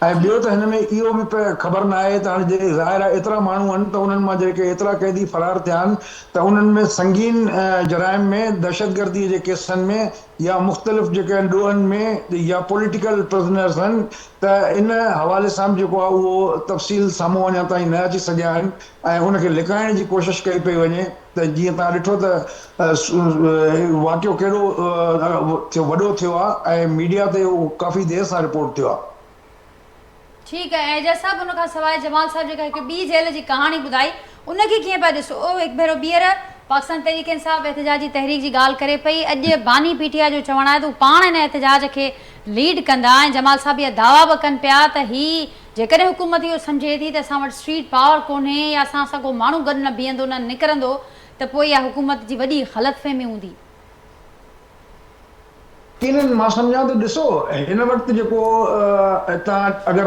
۽ ٻيو ته هن ۾ اهو به خبر ناهي ته هاڻي جي ظاهر آهي ايترا ماڻهو آهن ته انهن مان جيڪي ايترا قيدي فرار ٿيا آهن ته انهن ۾ سنگين جرائم ۾ دهشتگردي جي ڪيسن ۾ يا مختلف جيڪي آهن ڏوهن ۾ يا پوليٽيڪل پرزنرز آهن ته ان حوالي سان به جيڪو آهي اهو تفصيل سامهون اڃا تائين نه اچي سگهيا آهن ۽ ان کي لڪائڻ جي ڪوشش ڪئي پئي وڃي ته جيئن توهان ڏٺو ته واقعو ڪيڏو وڏو ٿيو آهي ۽ ميڊيا تي اهو ڪافي دير سان رپورٽ ٿيو آهي. ٺيڪ آهي اعجاز صاحب ان کان سواء جمال صاحب جيڪا هڪ ٻي جيل جي ڪهاڻي ٻڌائي ان کي ڪيئن پيا ڏسو هڪ ڀيرو ٻيهر پاڪستان تحريڪ انصاف احتجاجي تحريڪ جي ڳالهه ڪري پئي اڄ باني پي ٽي آء جو چوڻ آهي ته هو پاڻ ان احتجاج کي ليڊ ڪندا ۽ جمال صاحب اها دعويٰ به ڪن پيا ته هي جيڪڏهن حڪومت اهو سمجهي ٿي ته اسان وٽ اسٽريٽ پاور ڪونهي يا اسان سان ڪو ماڻهو گڏ نه بيهندو نه نڪرندو ته پوء اها حڪومت جي وڏي غلط فهمي هوندي. يقينن مان سمجهان ٿو ڏسو هن وقت جيڪو توهان اگر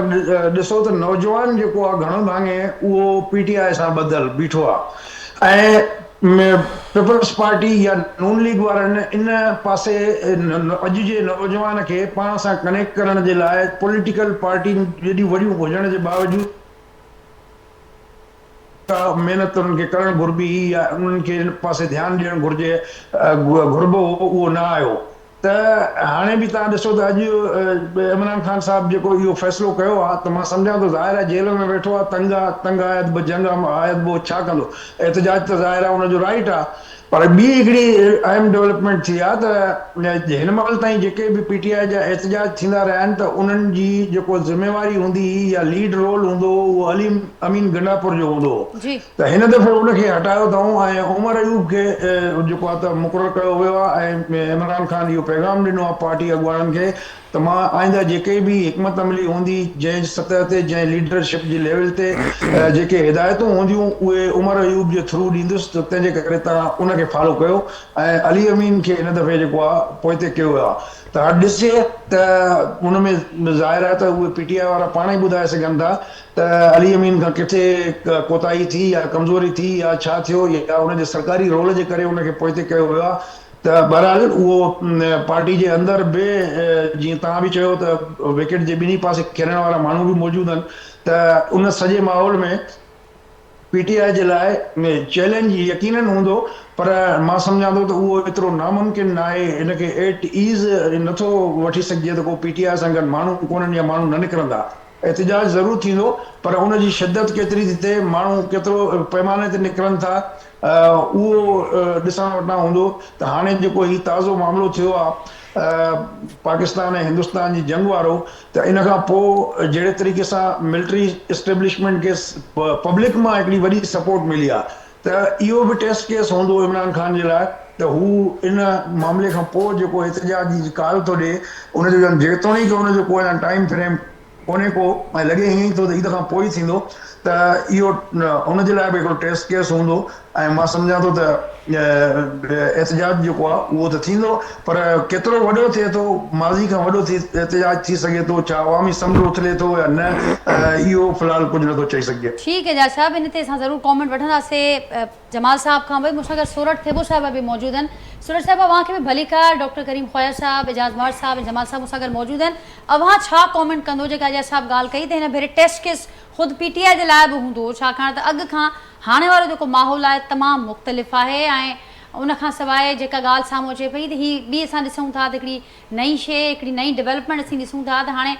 ڏسو ته نوجوان جيڪو آهي گهڻو ڀاڱي اهو پي ٽي آء سان ٻڌل بيٺو آهي ۽ پيپلز پارٽي يا نون ليگ وارن ان پاسي اڄ جي نوجوان کي پاڻ سان ڪنيڪٽ ڪرڻ جي لاء پوليٽيڪل پارٽين جيڏيون وڏيون هجڻ جي باوجود ڪا محنت انهن کي ڪرڻ گهربي هئي يا انهن کي ان پاسي ڌيان ڏيڻ گهرجي گهربو هو اهو نه آيو ته هاڻي به توهان ڏسو ته اڄ عمران خان صاحب جيڪو اهو فيصلو ڪيو آهي ته مان سمجهان ٿو ظاهر آهي جيل ۾ ويٺو آهي تنگ آهي تنگ آيت به جنگ آيت به ڇا ڪندو احتجاج ته ظاهر آهي ان جو رائيٽ آهي پر ٻي هڪڙي اهم ڊولپمينٽ ٿي آهي ته هن مهل تائين جيڪي به پي ٽي آء جا احتجاج ٿيندا رهيا آهن ته انهن جي جيڪو ذميواري هوندي هئي يا ليڊ رول هوندو هو اهو علي امين گنڊاپور جو هوندو هو ته هن دفعي ان کي هٽايو اٿائون ۽ عمر ايوب کي جيڪو آهي ته مقرر ڪيو ويو آهي ۽ عمران خان اهو پيغام ڏنو آهي پارٽي اڳواڻن کي ته مان آئنده جيڪي به حڪمت عملي هوندي، جنهن سطح تي، جنهن ليڊر شپ جي ليول تي جيڪي هدايتون هونديون اهي عمر ايوب جي ٿرو ڏيندس ته تنهن جي ڪري توهان ان کي فالو ڪيو ۽ علي امين کي هن دفعي جيڪو آهي پوئتي ڪيو ويو آهي ته هاڻ ڏسجي ته ان ۾ ظاهر آهي ته اهي پي ٽي آء وارا پاڻ ئي ٻڌائي سگهن ٿا ته علي امين کان ڪٿي ڪوتاهي ٿي يا ڪمزوري ٿي يا ڇا ٿيو يا ان جي سرڪاري رول جي ڪري ان کي پوئتي ڪيو ويو آهي ته بهرحال اهو پارٽي جي اندر به جيئن توهان به چيو ته وڪيٽ جي ٻنهي پاسي کيڏڻ وارا ماڻهو به موجود آهن ته ان سڄي ماحول ۾ پي ٽي آء جي لاء چئلينج يقينن هوندو پر مان سمجهان ٿو ته اهو ايترو ناممڪن ناهي ان کي ايٽ ايز نٿو وٺي سگهجي ته ڪو پي ٽي آء سان گڏ ماڻهو ڪونهن يا ماڻهو نه نڪرندا احتجاج ضرور ٿيندو پر ان جي شدت ڪيتري ٿي ٿئي ماڻهو ڪيترو پيماني تي نڪرن ٿا اهو ڏسڻ وٽان هوندو ته هاڻي جيڪو هي تازو معاملو ٿيو آهي پاڪستان ۽ هندستان جي جنگ وارو ته ان کان پوء جهڙي طريقي سان ملٽري اسٽيبلشمينٽ کي پبلڪ مان هڪڙي وڏي سپورٽ ملي آهي ته اهو به ٽيسٽ ڪيس هوندو عمران خان جي لاء ته هو ان معاملي کان پوء جيڪو احتجاج جي ڪال ٿو ڏي ان جو جيتوڻيڪ ان جو ڪو اڃا ٽائيم فريم ڪونهي ڪو ۽ لڳي ائين ئي ٿو ته عيد کان پوء ئي ٿيندو ته اهو ان جي لاء به هڪڙو ٽيسٽ ڪيس هوندو ۽ مان سمجهان ٿو ته احتجاج جيڪو آهي اهو ته ٿيندو پر ڪيترو وڏو ٿئي ٿو ماضي کان وڏو ٿي احتجاج ٿي سگهي ٿو ڇا عوامي سمنڊ اٿلي ٿو يا نه اهو في الحال ڪجهه نٿو چئي سگهجي. ٺيڪ اعجاز صاحب ان تي اسان ضرور ڪامينٽ وٺنداسي جمال صاحب کان به مون سان گڏ سورٺ ٿيٻو صاحبه به موجود آهن سورٺ صاحبه اوهان کي به ڀليڪار ڊاڪٽر ڪريم خواجه صاحب اعجاز مهر صاحب ۽ جمال صاحب مون سان گڏ موجود آهن اوهان ڇا ڪامينٽ ڪندو جيڪا اعجاز صاحب ڳالهه ڪئي ته هن ڀيري ٽيسٽ ڪيس خود پي ٽي آء جي لاء به هوندو ڇاڪاڻ ته اڳ کان هاڻي وارو جيڪو ماحول آهي تمام مختلف آهي ۽ ان کان سواء جيڪا ڳالهه سامهون اچي پئي ته هي ٻي اسان ڏسون ٿا ته هڪڙي نئين شيء هڪڙي نئين ڊولپمينٽ اسين ڏسون ٿا ته هاڻي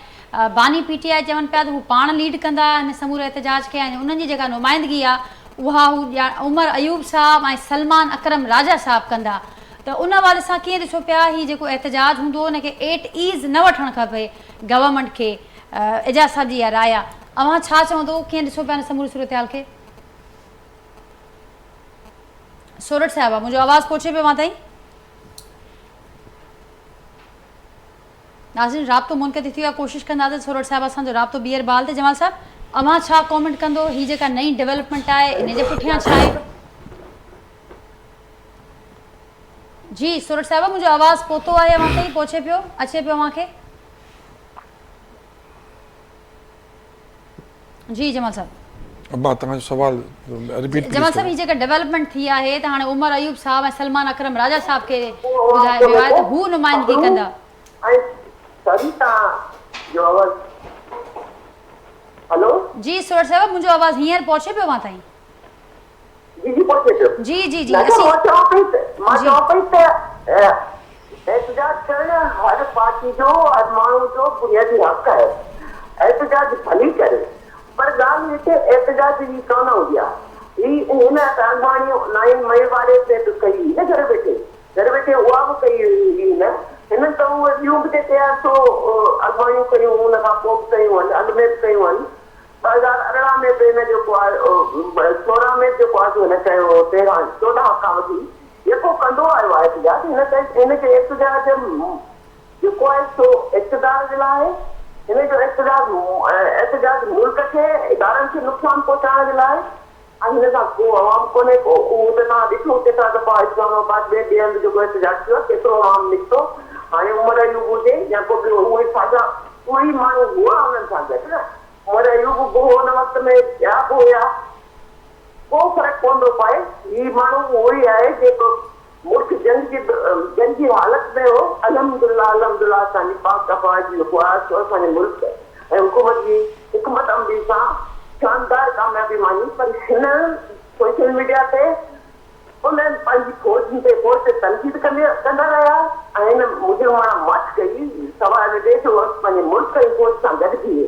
باني پي ٽي آء چون پيا ته هو پاڻ ليڊ ڪندا هن سموري احتجاج کي ۽ انهن جي جيڪا نمائندگي آهي اها هو عمر ايوب صاحب ۽ سلمان اڪرم راجا صاحب ڪندا ته ان حوالي سان ڪيئن ڏسو پيا هي جيڪو احتجاج هوندو ان کي ايٽ ايز نه وٺڻ کپي گورنمينٽ کي اعجاز صاحب جي اها راء آهي اوهان ڇا چوندو ڪيئن ڏسو پيا هن سموري صورتحال کي سورٺ صاحب منهنجو آواز پهچي پيو اوهان تائين ناظرين رابطو منقطع ٿي ويو آهي ڪوشش ڪنداسين سورٺ صاحب اسان جو رابطو ٻيهر بحال ٿئي جمال صاحب اوهان ڇا ڪامينٽ ڪندو هي جيڪا نئين ڊيولپمينٽ آهي ان جي پٺيان ڇا آهي جي سورٺ صاحب منهنجو آواز پهتو آهي اوهان تائين پهچي پيو اچي پيو اوهان کي جي جمال صاحب. ابا توهان جو سوال رپيٽ پليز جمال صاحب ڪريو. هي جيڪا ڊولپمينٽ ٿي آهي ته هاڻي عمر ايوب صاحب ۽ سلمان اڪرم راجا صاحب کي ٻڌايو ويو آهي ته هو نمائندگي ڪندا. جي سورٺ صاحب منهنجو آواز هينئر پهچي پيو اوهان تائين. جي جي پهچي پيو. جي جي جي ناصر اسين مان چوان پئي ته مان جي. چوان پئي ته احتجاج ڪرڻ هر پارٽي جو هر ماڻهو جو بنيادي حق آهي احتجاج ڀلي ڪري پر ڳالهه هتي احتجاج جي ڪانه هوندي آهي هي هن اڳواڻي نائين مئي واري تي به ڪئي هئي نه گهر ويٺي گهر ويٺي اها به ڪئي هئي هن هنن ته اهي ٻيون به جيڪي آهن سو اڳواڻيون ڪيون ان کان پوء به ڪيون آهن اڳ ۾ به ڪيون آهن 2018 ۾ به هن جيڪو آهي 16 ۾ به جيڪو آهي سو هن ڪيو هو 13 14 کان وٺي جيڪو ڪندو آيو آهي احتجاج هن ته هن کي احتجاج جيڪو آهي سو اقتدار جي لاء آهي هن جو احتجاج احتجاج ملڪ کي ادارن کي نقصان پهچائڻ جي لاء ۽ هن سان ڪو عوام ڪونهي ڪو اهو ته توهان ڏٺو ڪيترا دفعا اسلام آباد ۾ ٻئي هنڌ جيڪو احتجاج ٿيو آهي ڪيترو عوام نڪتو هاڻي عمر ايوب هجي يا ڪو ٻيو اهي ساڳا اهي ئي ماڻهو هئا انهن سان گڏ نه عمر ايوب به هو ان وقت ۾ ٻيا به هيا ڪو فرق ڪونه ٿو پئي هي ماڻهو اهو ئي آهي جيڪو ملڪ جنگ جي جنگ جي حالت ۾ هو، الحمدالله الحمدالله اسان جي پاڪ افواج جيڪو آهي سو اسان جي ملڪ ۽ حڪومت جي حڪمت عملي سان شاندار ڪاميابي ماڻي پر هن سوشل ميڊيا تي انهن پنهنجي فوج تي فوج تي تنقيد ڪندي ڪندا رهيا ۽ هن مجرماڻا ماٺ ڪئي سواء ان جي جو پنهنجي ملڪ ۽ فوج سان گڏ بيهي.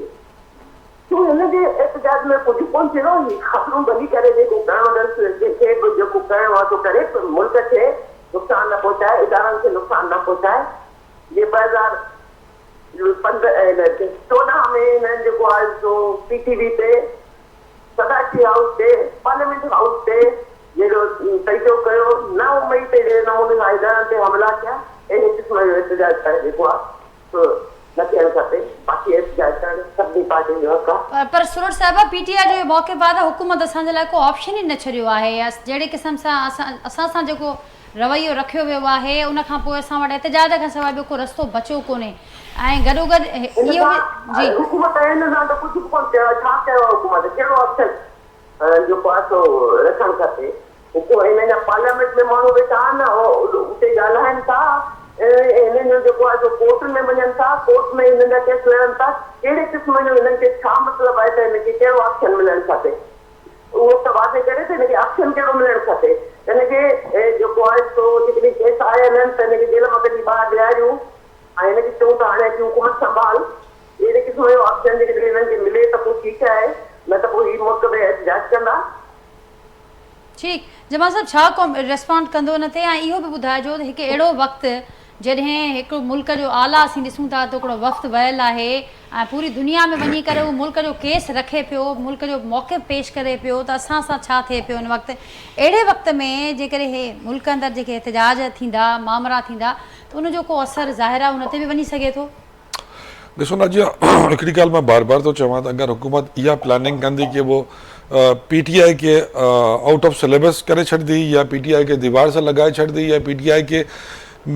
سو هن جي احتجاج ۾ ڪجهه ڪونه ٿيندو، هي خبرون ڀلي ڪري جيڪو ڪرڻو اٿس جنهن کي به جيڪو ڪرڻو آهي سو ڪري پر ملڪ کي نقصان نه پهچائي، ادارن کي نقصان نه پهچائي. جيئن 2014 ۾ هنن جيڪو آهي سو پي ٽي وي تي صدارتي هائوس تي پارليامينٽ هائوس تي جهڙو طريقو ڪيو، 9 مئي تي جهڙي نموني سان ادارن تي حملا ٿيا، اهڙي قسم جو احتجاج ڪري جيڪو آهي سو نه ٿيڻ کپي، باقي احتجاج ڪرڻ سڀني پارٽين جو حق آهي. پر سرور صاحب پي ٽي آء جو اهو موقف آهي ته حڪومت اسان جي لاء ڪو آپشن ئي نه ڇڏيو آهي جهڙي قسم سان اسان سان جيڪو رويو رکيو ويو آهي ان کان پوء اسان وٽ احتجاج کان سواء ٻيو ڪو رستو بچيو ڪونهي ۽ گڏوگڏ ان اهو به سان جي. حڪومت ان سان ته ڪجهه به ڪونه ڪيو آهي ڇا ڪيو آهي حڪومت ڪهڙو آپشن جيڪو آهي سو رکڻ کپي. هڪ هنن جا پارليامينٽ ۾ ماڻهو ويٺا آهن اتي ڳالهائن ٿا هنن جو جيڪو آهي سو ڪورٽن ۾ وڃن ٿا ڪورٽ ۾ هنن جا ڪيس لڙن ٿا ڪهڙي قسم جو هنن کي ڇا مطلب آهي ته هن کي ڪهڙو آپشن ملڻ کپي اهو ته واضح ڪري ته هن کي آپشن ڪهڙو ملڻ کپي هن کي جيڪو آهي سو جيڪڏهن ڪيس آيل آهن ته هن کي جيل مان ڪڍي ٻاهر ڏياريون ۽ هن کي چئون ته هاڻي اچي حڪومت سنڀال اهڙي قسم جو آپشن جيڪڏهن هنن کي ملي ته پوء ٺيڪ آهي نه ته پوء هي ملڪ ۾ احتجاج ڪندا. ٺيڪ جمال صاحب ڇا ڪو ريسپانڊ ڪندو ان تي ۽ اهو به ٻڌائجو ته هڪ اهڙو وقت جڏهن هڪ ملڪ جو اعليٰ اسين ڏسون ٿا ته هڪڙو وفد ويل آهي ۽ پوري دنيا ۾ وڃي ڪري هو ملڪ جو ڪيس رکي پيو ملڪ جو موقف پيش ڪري پيو ته اسان سان ڇا ٿئي پيو ان وقت اهڙي وقت ۾ جيڪڏهن هي ملڪ اندر جيڪي احتجاج ٿيندا مامرا ٿيندا ته ان جو ڪو اثر ظاهر آهي ان تي به وڃي سگهي ٿو. ڏسو ناجيه هڪڙي ڳالهه مان بار بار ٿو چوان ته اگر حڪومت اها پلاننگ ڪندي ڪي اهو پي ٽي آء کي آئوٽ آف سليبس ڪري ڇڏندي يا پي ٽي آء کي ديوار سان لڳائي ڇڏندي يا پي ٽي آء کي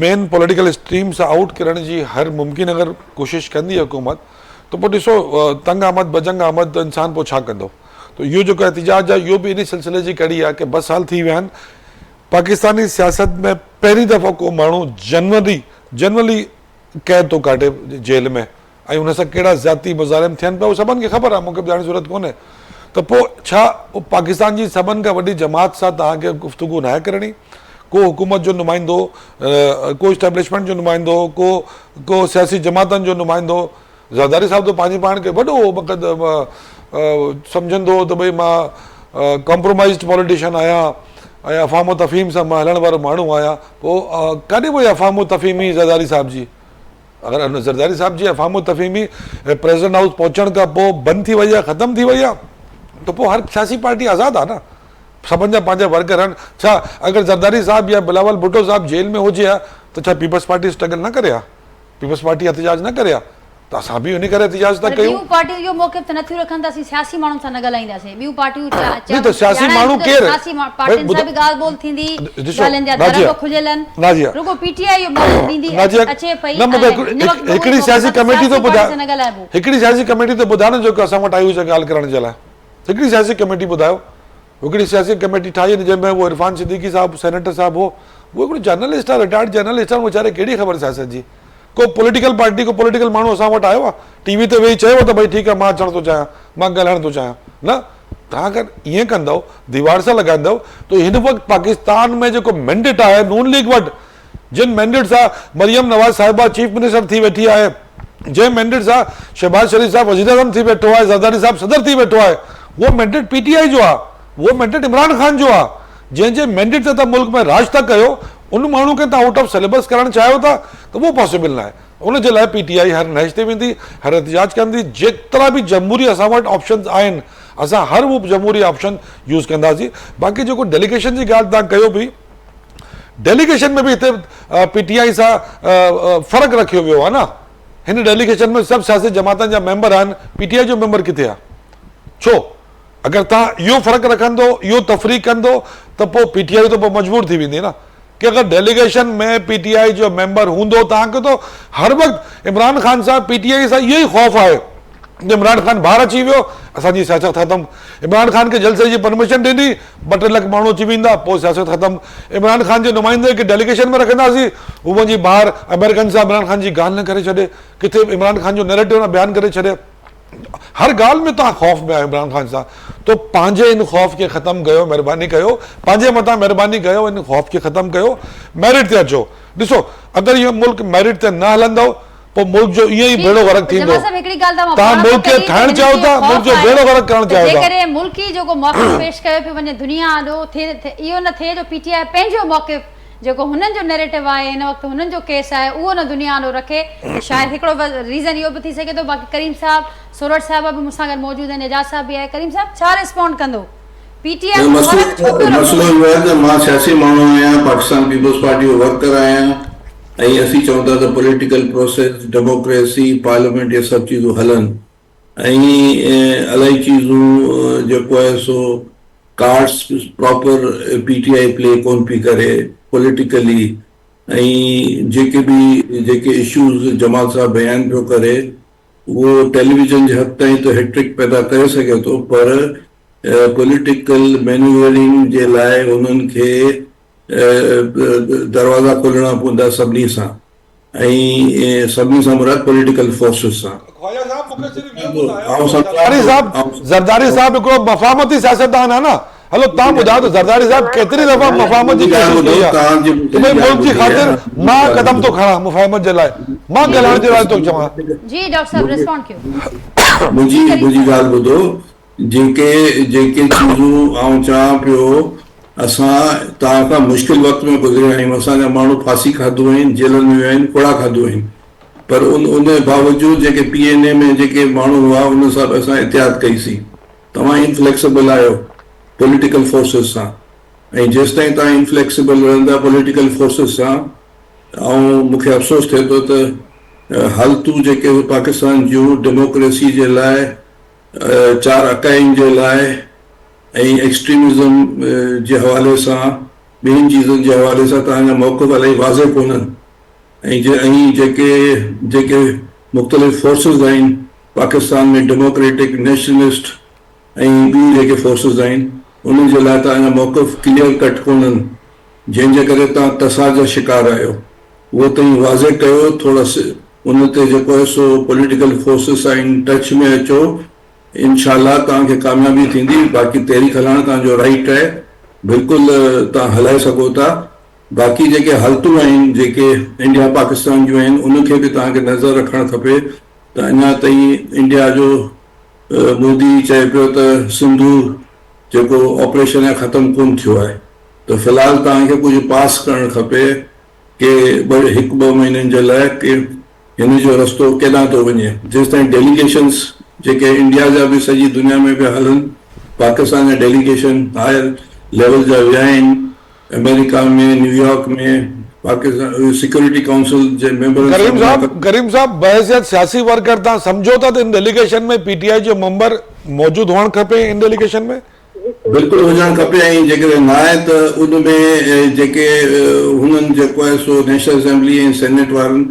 مين پوليٽيڪل اسٽريم سان آئوٽ ڪرڻ جي هر ممڪن اگر ڪوشش ڪندي حڪومت ته پوء ڏسو تنگ آمد بجنگ آمد ته انسان پوء ڇا ڪندو ته اهو جيڪو احتجاج آهي اهو به ان سلسلي جي ڪڙي آهي ڪي ٻه سال ٿي ويا آهن پاڪستاني سياست ۾ پهرين دفعو ڪو ماڻهو جنوري جنوري قيد ٿو ڪاٽي جيل ۾ ۽ ان سان ڪهڙا زيادتي مظالم ٿين پيا اهو سڀن کي خبر آهي مون کي ٻڌائڻ جي ضرورت ڪونهي ته پوء ڇا پاڪستان جي سڀن کان وڏي جماعت سان توهان کي گفتگو ناهي ڪرڻي ڪو حڪومت جو نمائندو ڪو اسٽيبلشمينٽ جو نمائندو ڪو ڪو سياسي جماعتن جو نمائندو زرداري صاحب ته پنهنجي پاڻ کي وڏو مقد سمجهندو هو ته ڀئي مان ڪمپرومائزڊ پاليٽيشن آهيان ۽ افهام و تفهيم سان مان هلڻ وارو ماڻهو آهيان پوء ڪاڏي وئي افهام و تفهيمي زرداري صاحب جي اگر ان زرداري صاحب جي افهام و تفهيمي پريزيڊنٽ هائوس پهچڻ کان پوء بند ٿي وئي آهي ختم ٿي وئي آهي ته پوء هر سياسي پارٽي آزاد آهي نه سڀن جا پنهنجا ورڪر آهن ڇا اگر زرداري صاحب يا بلاول ڀٽو صاحب جيل ۾ هجي ها ته ڇا پيپلز پارٽي اسٽرگل نه ڪري ها پيپلز پارٽي احتجاج نه ڪري ها ته اسان به ان ڪري احتجاج ٿا پر ڪيون. ٻيون پارٽيون اهو موقف ته نٿيون رکن ته اسين سياسي ماڻهن سان نه ڳالهائينداسين ٻيون پارٽيون نه ته سياسي ڄاڻائين ماڻهو ٿيون ته ڪير سياسي پارٽين سان به ڳالهه ٻولهه ٿيندي ڳالهين جا در به کليل آهن رڳو پي ٽي آء اهو موقف ڏيندي اچي پئي نه مونکي ۽ هن وقت به اهو هڪڙي ئي موقف سياسي آهي ته ڪميٽي ٿو سياسي ٻڌاء پارٽين سان نه ڳالهائبو. هڪڙي سياسي ڪميٽي ته ٻڌاء نه جيڪو اسان وٽ آئي هجي ڳالهه ڪرڻ جي لاء هڪڙي سياسي ڪميٽي ٻڌايو هڪڙي سياسي ڪميٽي ٺاهي جنهن ۾ اهو عرفان صديقي صاحب سينيٽر صاحب هو اهو هڪڙو جرنلسٽ آهي رٽائرڊ جرنلسٽ آهي ويچاري ڪهڙي خبر سياست جي ڪو پوليٽيڪل پارٽي ڪو پوليٽيڪل ماڻهو اسان وٽ آيو آهي ٽي وي تي ويهي چيو ته ڀئي ٺيڪ آهي مان اچڻ ٿو چاهيان مان ڳالهائڻ ٿو چاهيان نه توهان اگر ائين ڪندؤ ديوار سان لڳائيندؤ ته هن وقت پاڪستان ۾ جيڪو مينڊيٽ آهي نون ليگ وٽ جن مينڊيٽ سان مريم نواز صاحبه چيف منسٽر ٿي ويٺي آهي، جنهن مينڊيٽ سان شهباز شريف صاحب وزيراعظم ٿي ويٺو آهي، زرداري صاحب صدر ٿي ويٺو آهي، اهو مينڊيٽ پي ٽي آء جو آهي، اهو مينڊيٽ عمران خان جو آهي، جنهن جي مينڊيٽ تي توهان ملڪ ۾ راڄ ٿا ڪيو، ان ماڻهو کي توهان آئوٽ آف سليبس ڪرڻ چاهيو ٿا ته اهو پاسيبل ناهي. ان جي لاء پي ٽي آء هر نهج تي ويندي، هر احتجاج ڪندي، جيترا به جمهوري اسان وٽ آپشنز آهن، اسان هر اهو جمهوري آپشن يوز ڪنداسين. باقي جيڪو ڊيليگيشن جي ڳالهه توهان ڪيو پئي، ڊيليگيشن ۾ به هتي پي ٽي آء سان فرق رکيو ويو آهي نه هن ڊيليگيشن ۾ سڀ سياسي جماعتن جا ميمبر آهن، پي ٽي آء جو ميمبر ڪٿي آهي؟ ڇو؟ اگر توهان اهو فرق رکندو، اهو تفريق ڪندو ته پوء پي ٽي آء ته پوء مجبور ٿي ويندي نه ڪي اگر ڊيليگيشن ۾ پي ٽي آء جو ميمبر هوندو توهان کي ته هر وقت عمران خان سان پي ٽي آء سان اهو ئي خوف آهي ته عمران خان ٻاهر اچي ويو اسان جي سياست ختم، عمران خان کي جلسي جي پرميشن ڏني ٻه ٽي لک ماڻهو اچي ويندا پوء سياست ختم، عمران خان جي نمائندي کي ڊيليگيشن ۾ رکنداسين هو وڃي ٻاهر آمريڪن سان عمران خان جي ڳالهه نه ڪري ڇڏي ڪٿي عمران خان جو نيريٽو نه بيان ڪري ڇڏي. هر ڳالهه ۾ توهان خوف ۾ آهيو عمران خان سان تو پنهنجي ان خوف کي ختم ڪيو مهرباني ڪيو پنهنجي مٿان مهرباني ڪيو ان خوف کي ختم ڪيو ميرٽ تي اچو ڏسو اگر اهو ملڪ ميرٽ تي نه هلندو پوء ملڪ جو ائين ئي ڀيڙو غرق ٿيندو توهان ملڪ کي ٺاهڻ چاهيو ٿا ملڪ جو ڀيڙو غرق ڪرڻ چاهيو ٿا. جيڪڏهن ملڪي جيڪو موقف پيش ڪيو پيو وڃي دنيا آڏو ٿئي اهو نه ٿئي جو پي ٽي آء پنهنجو موقف جيڪو هنن جو نيريٽو آهي هن وقت هنن جو ڪيس آهي اهو نه دنيا آڏو رکي ته شايد هڪڙو ريزن اهو به ٿي سگهي ٿو باقي ڪريم صاحب سورٺ صاحب به مون سان گڏ موجود آهن اعجاز صاحب به آهي ڪريم صاحب ڇا ريسپونڊ ڪندو پي ٽي آء مخالفت ڇو پيو رکيو مسئلو اهو آهي ته مان سياسي ماڻهو آهيان پاڪستان پيپلز پارٽي جو ورڪر آهيان ۽ اسين چئون ٿا ته پوليٽيڪل پروسيس ڊيموڪريسي پارليامينٽ اهي سڀ چيزون هلن ۽ الائي چيزون جيڪو آهي سو cards proper P T I play ڪون پي ڪري پوليٽيڪلي ۽ جيڪي به جيڪي اشوز جمال صاحب بيان پيو ڪري اهو ٽيليويزن جي حد تائين ته هيٽرڪ پيدا ڪري سگهي ٿو پر پوليٽيڪل مينوورنگ جي لاء انهن کي دروازا کولڻا پوندا سڀني سان ۽ سڀني سان مراد پوليٽيڪل فورسز سان. خواجه صاحب مون کي صرف اهو ٻڌايو ته زرداري صاحب زرداري صاحب هڪڙو مفاهمتي سياستدان آهي نه هلو توهان ٻڌايو ته زرداري صاحب ڪيتري دفعا مفاهمت جي ڪوشش ڪئي آهي ته ڀئي ملڪ جي خاطر مان قدم ٿو کڻان مفاهمت جي لاء مان ڳالهائڻ جي لاء ٿو چوان. جي ڊاڪٽر صاحب ريسپونڊ ڪيو. منهنجي منهنجي ڳالهه ٻڌو جيڪي جيڪي چيزون آئون چوان پيو اسان توهان کان مشڪل وقت ۾ گذريا آهيون اسان جا ماڻهو ڦاسي کاڌو آهن جيلن ۾ ويا آهن ڪوڙا کاڌو آهن پر ان ان باوجود جيڪي پي اين اي ۾ جيڪي ماڻهو هئا ان سان به اسان اتحاد ڪئي سين توهان انفليڪسبل آهيو پوليٽيڪل فورسز سان ۽ جيستائين توهان انفليڪسبل رهندا پوليٽيڪل فورسز سان آئون مون کي افسوس ٿئي ٿو ته حالتون جيڪي پاڪستان جون ڊيموڪريسي جي لاء چار اڪائين جي لاء ۽ ايڪسٽريمزم جي حوالي سان ٻين چيزن جي حوالي سان توهان جا موقف الاهي واضح ڪونهن ۽ جي ۽ جيڪي جيڪي مختلف فورسز آهن پاڪستان ۾ ڊيموڪريٽڪ نيشنلسٽ ۽ ٻيون جيڪي فورسز آهن انهن جي لاء توهان جا موقف ڪليئر ڪٽ ڪونهن جنهن جي ڪري توهان تصاد جا شڪار آهيو اهو توهين واضح ڪيو ٿورا ان تي جيڪو آهي سو پوليٽيڪل فورسز سان ان ٽچ ۾ اچو انشاء الله توهان کي ڪاميابي ٿيندي باقي تحريڪ هلائڻ توهان جو رائيٽ آهي بلڪل توهان هلائي سگهو ٿا باقي جيڪي حالتون آهن جيڪي انڊيا پاڪستان جون آهن ان کي به توهان کي نظر رکڻ کپي ته اڃا تائين انڊيا جو مودي چئي پيو ته سنڌو جيڪو آپريشن آهي ختم ڪون ٿيو آهي ته في الحال توهان کي ڪجهه پاس ڪرڻ کپي ڪي ٻه هڪ ٻه مهينن جي لاء ڪي هن جو رستو ڪيڏانهن ٿو وڃي جيستائين ڊيليگيشنس جيڪي انڊيا جا به سڄي دنيا ۾ پيا هلن پاڪستان جا ڊيليگيشن هائر ليول جا ويا آهن آمريڪا ۾ نيويارڪ ۾ پاڪستان سيڪيورٽي ڪائونسل جي ميمبرن سان ڪريم صاحب ڪريم صاحب بحيثيت سياسي ورڪر تان سمجهو ٿا ته ان ڊيليگيشن ۾ پي ٽي آء جو ميمبر موجود هئڻ کپي ان ڊيليگيشن ۾. بلڪل هجڻ کپي ۽ جيڪڏهن نه آهي ته ان ۾ جيڪي هنن جيڪو آهي سو نيشنل اسيمبلي ۽ سينيٽ وارن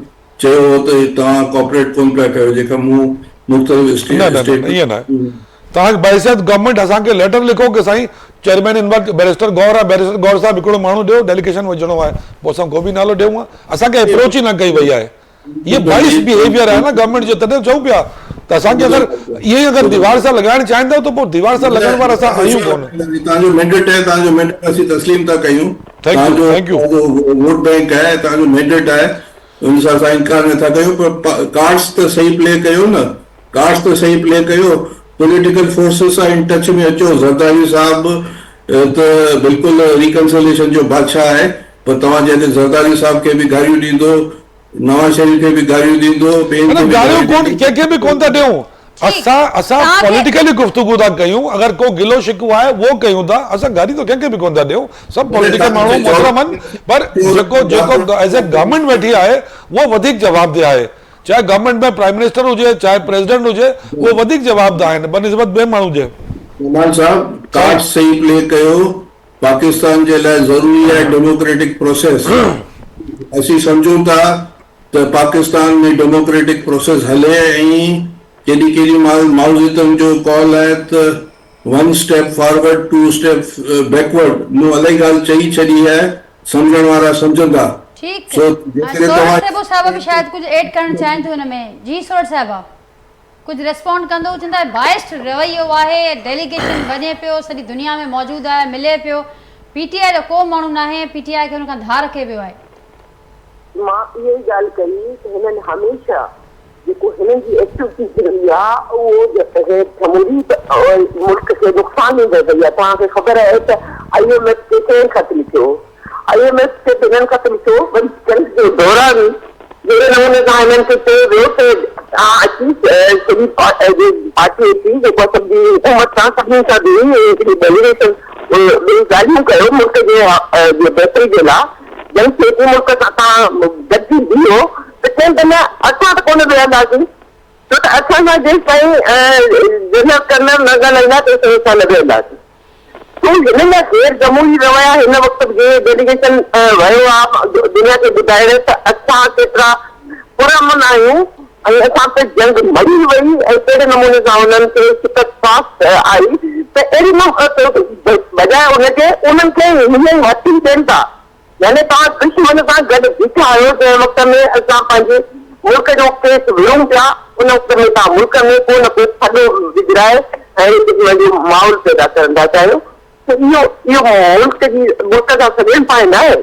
چيو هو ته توهان ڪوآپريٽ ڪونه پيا ڪيو جيڪا مون مختلف نه نه نه ائين نه آهي توهان بحيثيت گورنمينٽ اسان کي ليٽر لکو ڪي سائين چيئرمين ان وقت بئريسٽر گوهر آهي بئريسٽر گوهر صاحب هڪڙو ماڻهو ڏيو ڊيليگيشن وجهڻو آهي پوء اسان ڪو به نالو ڏيون ها اسان کي اپروچ ئي نه ڪئي وئي آهي اهي بائس بيهيويئر آهي نه گورنمينٽ جو تڏهن چئون پيا ته اسان کي اگر اهي ئي اگر ديوار سان لڳائڻ چاهين ٿا ته پوء ديوار سان لڳڻ وارا اسان آهيون ڪونه. توهان جو مينڊيٽ آهي توهان جو مينڊيٽ اسين تسليم ٿا ڪيون thank you thank you توهان جو ووٽ بينڪ آهي توهان جو مينڊيٽ آهي ان سان اسان انڪار نه ٿا ڪيون پر ڪارڊس ته صحيح پلي ڪيو نه ڪارڊس ته صحيح پلي ڪيو پوليٽيڪل فورسز سان ان ٽچ ۾ اچو زرداري صاحب ته بلڪل ريڪنسليشن جو بادشاهه آهي پر توهان جڏهن زرداري صاحب کي به گاريون ڏيندو نواز شريف کي به گاريون ڏيندو ٻين کي به گاريون ڪون ڪنهن کي به ڪون ٿا ڏيون اسان اسان پوليٽيڪلي گفتگو ٿا ڪيون اگر ڪو گلو شڪوه آهي اهو ڪيون ٿا اسان گاري ته ڪنهن کي به ڪون ٿا ڏيون سڀ پوليٽيڪل ماڻهو محترم آهن پر جيڪو جيڪو ايز اي گورنمينٽ ويٺي آهي اهو وڌيڪ جوابده آهي. چاهي گورنمينٽ ۾ پرائيم منسٽر هجي چاهي پريزيڊنٽ هجي اهي وڌيڪ جوابده آهن بنسبت ٻئي ماڻهو جي. نعمان صاحب ڪارڊ صحيح پلي ڪيو پاڪستان جي لاء ضروري آهي ڊيموڪريٽڪ پروسيس اسين سمجهون ٿا ته پاڪستان ۾ ڊيموڪريٽڪ پروسيس هلي ۽ ڪيڏي ڪيڏي مهل مائوزيتن جو ڪال آهي ته one step forward two step backward مون الائي ڳالهه چئي ڇڏي آهي سمجهڻ وارا سمجهندا ٺيڪ سو ۽ جيڪڏهن سورٺ توهان ٿيٻو صاحب به شايد ڪجهه ايڊ ڪرڻ چاهين ٿيون ان ۾ جي سورٺ صاحبه ڪجهه ريسپونڊ ڪندو چوندا بائسڊ رويو آهي ڊيليگيشن وڃي پيو سڄي دنيا ۾ موجود آهي ملي پيو پي ٽي آء جو ڪو ماڻهو ناهي پي ٽي آء کي ان کان ڌار رکي ويو آهي. مان اها ئي ڳالهه ڪئي ته هنن هميشه جيڪو هنن جي ايڪٽيوٽيز رهي آهي اهو غير جمهوري ملڪ کي نقصان ڏيندڙ رهي آهي. توهان کي خبر آهي ته I M F کي ڪنهن خط لکيو هو؟ I M F کي به هنن خط لکيو هو وري جنگ جي دوران جهڙي نموني سان هنن کي چيو ويو ته توهان اچي سڄي پارٽي اچي جيڪو سڀ جي حڪومت سان سڀني سان ويهي ۽ هڪڙي ڊيليگيشن ويهي ڳالهيون ڪيو ملڪ جي بهتري جي لاء. جنگ ٿئي ٿي ملڪ سان توهان گڏجي بيهو ته چون ته نه اسان ته ڪونه ويهنداسين ڇو ته اسان سان جيستائين جنرل ڪرنل نه ڳالهائيندا تيستائين اسان نه ويهنداسين سو هنن جا غير جمهوري رويا هن وقت به جيئن ڊيليگيشن ويو آهي دنيا کي ٻڌائڻ ته اسان ڪيترا پرامن آهيون ۽ اسان تي جنگ مڙهي وئي ۽ ڪهڙي نموني سان انهن کي شڪست فاش آئي ته اهڙي بجاء ان جي انهن کي هيئن ئي هٿي ڏين ٿا يعني توهان دشمن سان گڏ بيٺا آهيو جنهن وقت ۾ اسان پنهنجي ملڪ جو ڪيس وڙهون پيا ان وقت ۾ توهان ملڪ ۾ ڪو نه ڪو ٿڏو وجهرائي ۽ اهڙي قسم جو ماحول پيدا ڪرڻ ٿا چاهيو ته اهو اهو ملڪ جي ملڪ سان سڄڻ پائي ناهي.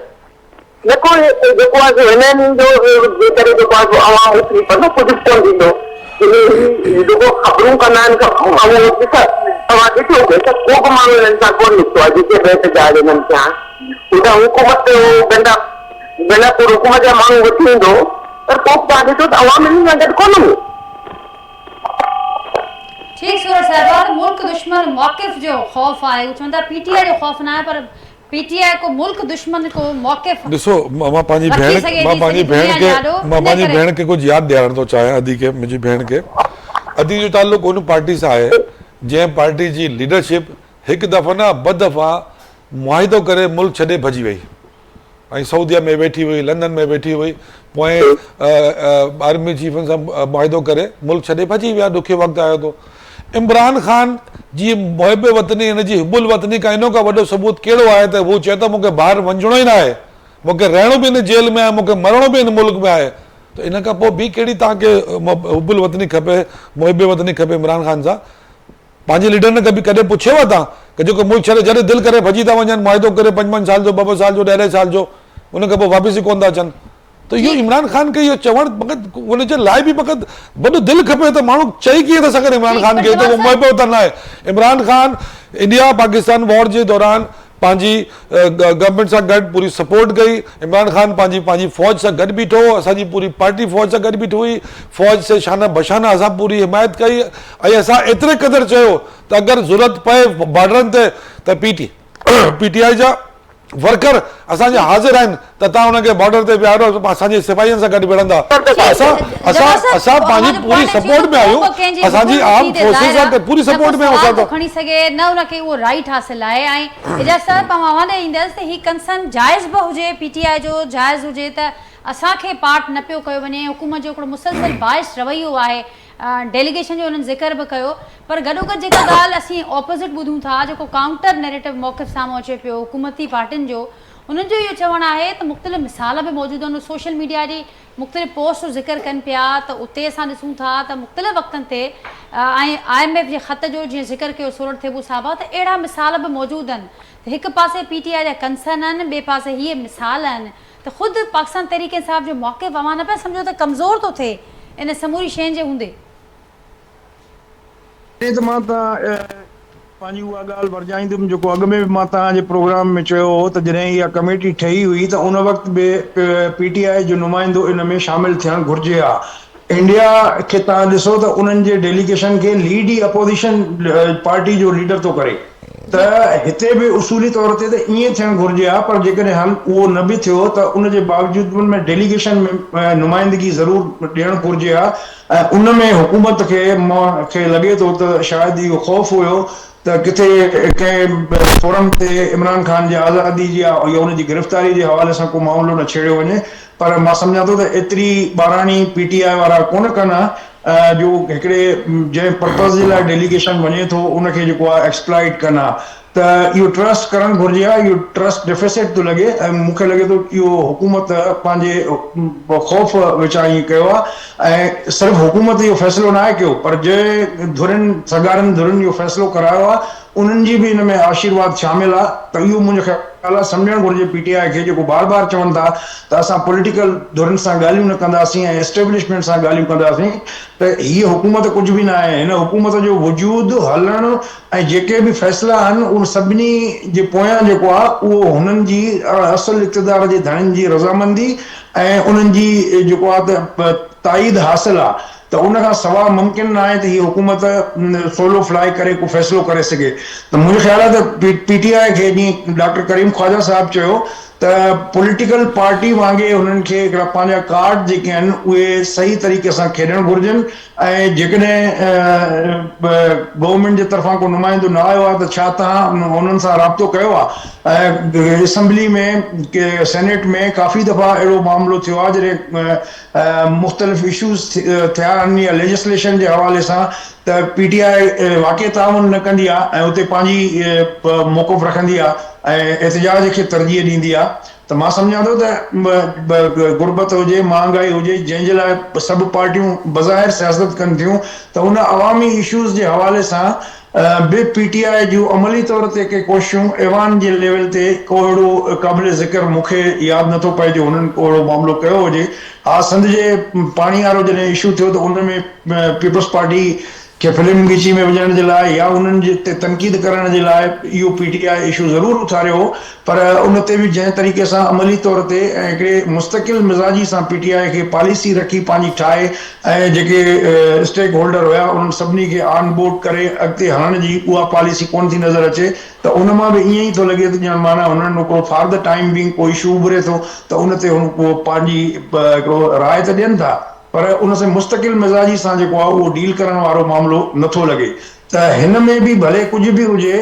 نه ڪو جيڪو آهي سو هنن جو جي ڪري جيڪو آهي سو عوام اٿي پوندو ڪجهه به ڪونه ٿيندو هي رڳو خبرون ڪندا آهن خبرون اهو ڏس توهان ڏٺو هوندو ته ڪو به ماڻهو هنن سان ڪونه نڪتو آهي جيڪي به احتجاج هنن ٿيا آهن هن حڪومت گنڊا گنڊا پور حڪومت جا ماڻهو وٺي ايندو پر ڪو به توهان ڏٺو ته عوام هنن سان گڏ ڪونه هو. ٺيڪ سورٺ صاحبه ته ملڪ دشمن موقف جو خوف آهي هو چون ٿا پي ٽي آء جو خوف ناهي پر پي ٽي آء ڪو ملڪ دشمن ڪو موقف ڏسو مان پنهنجي رکي ڀيڻ سگهي مان ٿي پنهنجي سڄي ڀيڻ دنيا کي جي آڏو مان ان پنهنجي ڪري. ڀيڻ کي ڪجهه ياد ڏيارڻ ٿو چاهيان ادي کي منهنجي ڀيڻ کي ادي جو تعلق ان پارٽي سان آهي جنهن پارٽي جي ليڊرشپ هڪ دفعو نه ٻه دفعا معاهدو ڪري ملڪ ڇڏي ڀڄي وئي ۽ سعوديه ۾ ويٺي هئي لندن ۾ ويٺي هئي پوء آرمي چيفن سان معاهدو ڪري ملڪ ڇڏي ڀڄي ويا ڏکيو وقت آيو ته عمران خان جي محب وطني هن جي حب الوطني کان ان کان وڏو ثبوت ڪهڙو آهي ته هو چئي ٿو مون کي ٻاهر وڃڻو ئي ناهي مون کي رهڻو به هن جيل ۾ آهي مون کي مرڻو به هن ملڪ ۾ آهي ته ان کان پوء ٻي ڪهڙي توهان کي حب الوطني کپي محب وطني کپي عمران خان سان پنهنجي ليڊرن کي به ڪڏهن پڇيو توهان ته جيڪو ملڪ ڇڏي جڏهن دل ڪري ڀڄي ٿا وڃن معاهدو ڪري پنج پنج سال جو ٻه ٻه سال جو ڏهه ڏهه سال جو ان کان پوء واپس ئي ڪونه ٿا اچن ته اهو عمران خان کي اهو چوڻ فقط ان جي لاء به فقط وڏو دل کپي ته ماڻهو چئي ڪيئن ٿا سگهن عمران خان کي ته هو محب وطن ناهي عمران خان انڊيا پاڪستان وار جي دوران پنهنجي گورنمينٽ سان گڏ پوري سپورٽ ڪئي عمران خان پنهنجي پنهنجي فوج سان گڏ بيٺو هو اسان جي پوري پارٽي فوج سان گڏ بيٺي هئي فوج سي شانه بشانه اسان پوري حمايت ڪئي ۽ اسان ايتري قدر چيو ته اگر ضرورت پئي بارڊرن تي ته پي ٽي پي ٽي آء جا ورڪر اسان جا حاضر آهن ته توهان انهن کي بارڊر تي ويهاريو اسان جي سپاهين سان گڏ وڙهندا اسان اسان اسان پنهنجي پوري سپورٽ ۾ آهيون اسان جي آرم فورسز سان پوري سپورٽ ۾ آهيون اسان ته کڻي سگهي نه ان کي اهو رائيٽ حاصل آهي ۽ اعجاز صاحب آئون اوهان ڏي ايندس ته هي ڪنسرن جائز به هجي پي ٽي آء جو جائز هجي ته اسان کي پارٽ نه پيو ڪيو وڃي حڪومت جو هڪڙو مسلسل باعث رويو آهي ڊيليگيشن جو انهن ذڪر به ڪيو پر گڏوگڏ جيڪا ڳالهه اسين اپوزٽ ٻڌون ٿا جيڪو ڪائونٽر نيريٽو موقف سامهون اچي پيو حڪومتي پارٽين جو انهن جو اهو چوڻ آهي ته مختلف مثال به موجود آهن سوشل ميڊيا جي مختلف پوسٽ جو ذڪر ڪن پيا ته اتي اسان ڏسون ٿا ته مختلف وقتن تي ۽ I M F جي خط جو جيئن ذڪر ڪيو سورٺ ٿيٻو صاحبه ته اهڙا مثال به موجود آهن ته هڪ پاسي پي ٽي آء جا ڪنسرن آهن ٻئي پاسي هي مثال آهن ته خود پاڪستان تحريڪ انصاف جو موقف اوهان نه پيا سمجهو ته ڪمزور ٿو ٿئي ان سموري شين جي هوندي. پهرين ته مان ته پنهنجي اها ڳالهه ورجائيندم جيڪو اڳ ۾ به مان توهان جي پروگرام ۾ چيو هو ته جڏهن اها ڪميٽي ٺهي هئي ته ان وقت به پي ٽي آء جو نمائندو ان ۾ شامل ٿيڻ گهرجي ها. انڊيا کي توهان ڏسو ته انهن جي ڊيليگيشن کي ليڊ ئي اپوزيشن پارٽي جو ليڊر ٿو ڪري. ته هتي به اصولي طور تي ته ائين ٿيڻ گهرجي ها پر جيڪڏهن حل اهو نه به ٿيو ته ان جي باوجود به ان ۾ ڊيليگيشن ۾ نمائندگي ضرور ڏيڻ گهرجي ها ۽ ان ۾ حڪومت کي مون کي لڳي ٿو ته شايد اهو خوف هيو ته ڪٿي ڪنهن فورم تي عمران خان جي آزادي جي يا ان جي گرفتاري جي حوالي سان ڪو معاملو نه ڇيڙيو وڃي پر مان سمجهان ٿو ته ايتري ٻاراڻي پي ٽي آء وارا ڪونه ڪن ها جو هڪڙي جنهن پرپز جي لاء ڊيليگيشن وڃي ٿو ان کي جيڪو آهي ايڪسپلائيٽ ڪن ها ته اهو ٽرسٽ ڪرڻ گهرجي ها اهو ٽرسٽ ڊيفيسٽ ٿو لڳي ۽ مون کي لڳي ٿو اهو حڪومت پنهنجي خوف وچان ائين ڪيو آهي ۽ صرف حڪومت اهو فيصلو ناهي ڪيو پر جنهن ڌرين سگهارن ڌرين اهو فيصلو ڪرايو آهي انهن جي به ان ۾ آشيرواد شامل آ ته اهو منهنجو خيال آ سمجهڻ گهرجي پي ٽي آء کي جيڪو بار بار چون ٿا ته اسان پوليٽيڪل ڌرين سان ڳالهيون نه ڪنداسين ۽ اسٽيبلشمينٽ سان ڳالهيون ڪنداسين ته هيء حڪومت ڪجهه به ناهي هن حڪومت جو وجود هلڻ ۽ جيڪي به فيصلا آهن ان سڀني جي پويان جيڪو آ اهو هنن جي اصل اقتدار جي ڌڻين جي رضامندي ۽ انهن جي جيڪو آ ته تائيد حاصل آ ته ان کان سوا ممڪن ناهي ته هيء حڪومت سولو فلائي ڪري ڪو فيصلو ڪري سگهي ته منهنجو خيال آهي ته پي ٽي آء کي جيئن ڊاڪٽر ڪريم خواجه صاحب چيو ته پوليٽيڪل پارٽي وانگي هنن کي هڪڙا پنهنجا ڪارڊ جيڪي آهن اهي صحيح طريقي سان کيڏڻ گهرجن ۽ جيڪڏهن گورنمينٽ جي طرفان ڪو نمائندو نه آيو آهي ته ڇا توهان انهن سان رابطو ڪيو آهي ۽ اسيمبلي ۾ سينيٽ ۾ ڪافي دفعا اهڙو معاملو ٿيو آهي جڏهن مختلف اشوز ٿيا آهن يا ليجسليشن جي حوالي سان ته پي ٽي آء واقعي تعاون نه ڪندي آهي ۽ اتي پنهنجي موقف رکندي آهي ۽ احتجاج کي ترجيح ڏيندي آهي ته مان سمجهان ٿو ته غربت هجي مهانگائي هجي جنهن جي لاء سڀ پارٽيون بظاهر سياست ڪن ٿيون ته ان عوامي اشوز جي حوالي سان به پي ٽي آء جون عملي طور تي ڪي ڪوششون ايوان جي ليول تي ڪو اهڙو قابل ذڪر مون کي ياد نه ٿو پئي جو هنن ڪو اهڙو معاملو ڪيو هجي. ها سنڌ جي پاڻي وارو جڏهن اشو ٿيو ته ان ۾ پيپلز پارٽي کي فلم ڳچي ۾ وجهڻ جي لاء يا انهن جي تي تنقيد ڪرڻ جي لاء اهو پي ٽي آء اشو ضرور اٿاريو هو پر ان تي به جنهن طريقي سان عملي طور تي ۽ هڪڙي مستقل مزاجي سان پي ٽي آء کي پاليسي رکي پنهنجي ٺاهي ۽ جيڪي اسٽيڪ هولڊر هيا انهن سڀني کي آن بورڊ ڪري اڳتي هلڻ جي اها پاليسي ڪونه ٿي نظر اچي ته ان مان به ائين ئي ٿو لڳي ته ڄڻ معنيٰ هنن هڪڙو فار the time being ڪو اشو اڀري ٿو ته ان تي هو ڪو پنهنجي هڪڙو راء ته ڏين ٿا پر ان سان مستقل مزاجي سان جيڪو آهي اهو ڊيل ڪرڻ وارو معاملو نٿو لڳي ته هن ۾ به ڀلي ڪجهه به هجي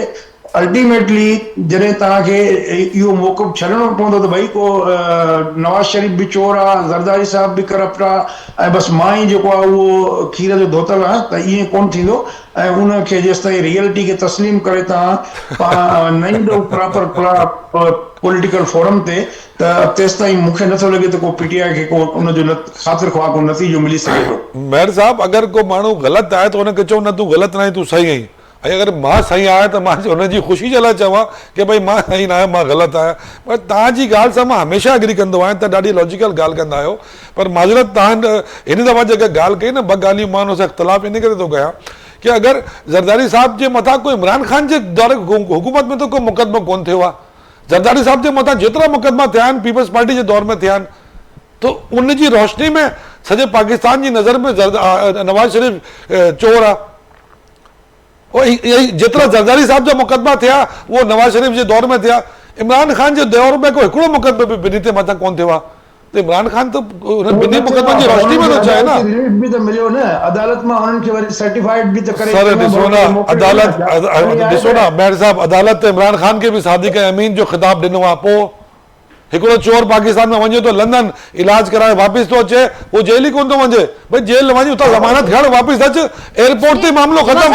الٽيميٽلي جڏهن توهان کي اهو موقف ڇڏڻو پوندو ته ڀئي ڪو نواز شريف به چور آ زرداري صاحب به ڪرپٽ آ ۽ بس مان ئي جيڪو آ اهو کير جو ڌوتل آهيان ته ائين ڪونه ٿيندو ۽ ان کي جيستائين ريئلٽي کي تسليم ڪري توهان نه ايندو پراپر پوليٽيڪل فورم تي ته تيستائين مون کي نٿو لڳي ته ڪو پي ٽي آء کي ڪو ان جو خاطر خواهه ڪو نتيجو ملي سگهي ٿو. مهر صاحب اگر ڪو ماڻهو غلط آهي ته ان کي چئو نه تون غلط ناهين تون صحيح آهين ۽ اگر مان صحيح آهيان ته مان ان جي خوشي جي لاء چوان ڪي ڀئي مان صحيح نه آهيان مان غلط آهيان پر توهان جي ڳالهه سان مان هميشه اگري ڪندو آهيان ته ڏاڍي لاجيڪل ڳالهه ڪندا آهيو پر معذرت توهان هن دفعا جيڪا ڳالهه ڪئي نه ٻه ڳالهيون مان ان سان اختلاف ان ڪري ٿو ڪيان ڪي اگر زرداري صاحب جي مٿان ڪو عمران خان جي دور حڪومت ۾ ته ڪو مقدمو ڪونه ٿيو آهي زرداري صاحب جي مٿان جيترا مقدما ٿيا آهن پيپلز پارٽي جي دور ۾ ٿيا آهن ته ان جي روشني ۾ سڄي پاڪستان جي نظر ۾ نواز شريف چور آهي جيترا زرداري صاحب جا مقدما ٿيا اهو نواز شريف جي دور ۾ ٿيا عمران خان جي دور ۾ ڪو هڪڙو مقدمو به ٻنهي تي مٿان ڪونه ٿيو آهي ته عمران خان ته انهن ٻنهي مقدمن جي روشني ۾ ٿو چاهي نه. رليف به ته مليو نه عدالت مان انهن کي وري سرٽيفائيڊ به ته ڪري سر ڏسو نه عدالت ڏسو نه مهر صاحب عدالت ته عمران خان کي به صادق ۽ امين جو خطاب ڏنو آهي پوء هڪڙو چور پاڪستان مان وڃي ٿو لندن علاج ڪرائي واپس ٿو اچي هو جيل ئي ڪونه ٿو وڃي ڀئي جيل وڃ اتان ضمانت کڻ واپس اچ ايئرپورٽ تي معاملو ختم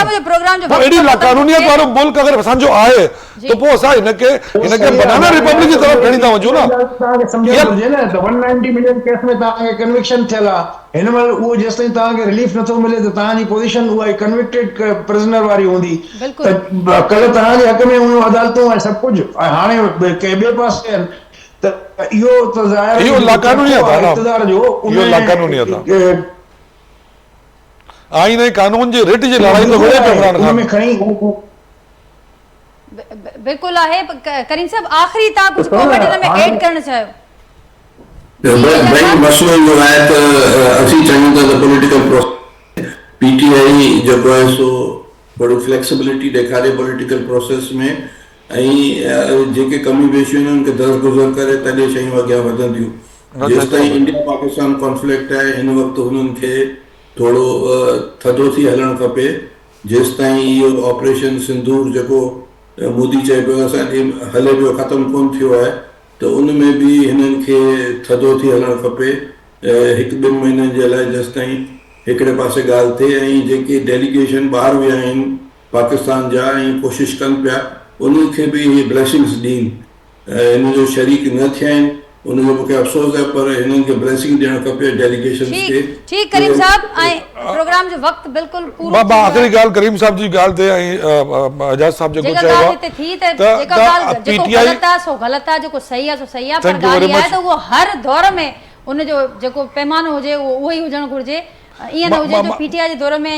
پوء اهڙي لاقانونيت وارو ملڪ اگر اسان جو آهي ته پوء اسان هن کي هن کي بنانا ريپبلڪ جي طرف کڻي ٿا وڃون نه. توهان کي سمجهڻ گهرجي نه ته ون نائنٽي ملين ڪيس ۾ توهان کي ڪنوڪشن ٿيل آهي هن مهل اهو جيستائين توهان کي رليف نٿو ملي ته توهان جي پوزيشن اها ئي ڪنوڪٽيڊ پرزنر واري هوندي ته ڪلهه توهان جي حق ۾ هيون عدالتون ۽ سڀ ڪجهه ۽ هاڻي ڪنهن ٻئي پاسي آهن ته اهو ته ظاهر آهي اهو لاقانونيت آهي نه اقتدار جو اهو لاقانونيت آهي آئين ۽ قانون جي رٽ جي لڙائي ٿو وڙهي پيو عمران خان. بلڪل آهي ڪريم صاحب آخري تان ڪجهه ڪامينٽ ان ۾ ايڊ ڪرڻ چاهيو. ڀائي مسئلو اهو آهي ته اسين چاهيون ٿا ته پوليٽيڪل پروسيس پي ٽي آئي جيڪو آهي سو ٿوري فليڪسبلٽي ڏيکاري پوليٽيڪل پروسيس ۾ ۽ جيڪي ڪميون بيشيون آهن انهن کي درگذر ڪري تڏهن شيون اڳيان وڌنديون. جيستائين انڊيا پاڪستان ڪانفلڪٽ آهي هن وقت هنن کي ٿورو ٿڌو ٿي هلڻ کپي جيستائين اهو آپريشن سندور جيڪو مودي چئي پيو اسان ڏي هلي پيو ختم ڪونه ٿيو آهي ته ان ۾ به هنن کي ٿڌو ٿي هلڻ کپي هڪ ٻن مهينن جي لاء جيستائين هڪڙي پاسي ڳالهه ٿئي ۽ جيڪي ڊيليگيشن ٻاهر ويا آهن پاڪستان جا ۽ ڪوشش ڪن پيا انهن کي به اهي بليسنگس ڏين ان جو شريڪ نه ٿيا آهن ان جو مونکي افسوس آهي پر هنن کي بليسنگ ڏيڻ کپي ڊيليگيشنس ٺيڪ کي ٺيڪ ڪريم صاحب ۽ پروگرام جو وقت بلڪل پورو مان ٿي ويو آخري آهي. ڳالهه ڪريم صاحب جي ڳالهه تي ۽ اعجاز صاحب جيڪو جيڪا چيو ڳالهه آهي هتي ٿي ته ته جيڪا ته ڳالهه پي جيڪو ٽي آء غلط آهي سو غلط آهي جيڪو صحيح آهي سو صحيح آهي پر thank you ويري ڳالهه اها آهي مچ ته اهو هر دور ۾ ان جو جيڪو پيمانو هجي اهو اهو ئي هجڻ گهرجي ائين نه هجي جو پي ٽي آء جي دور ۾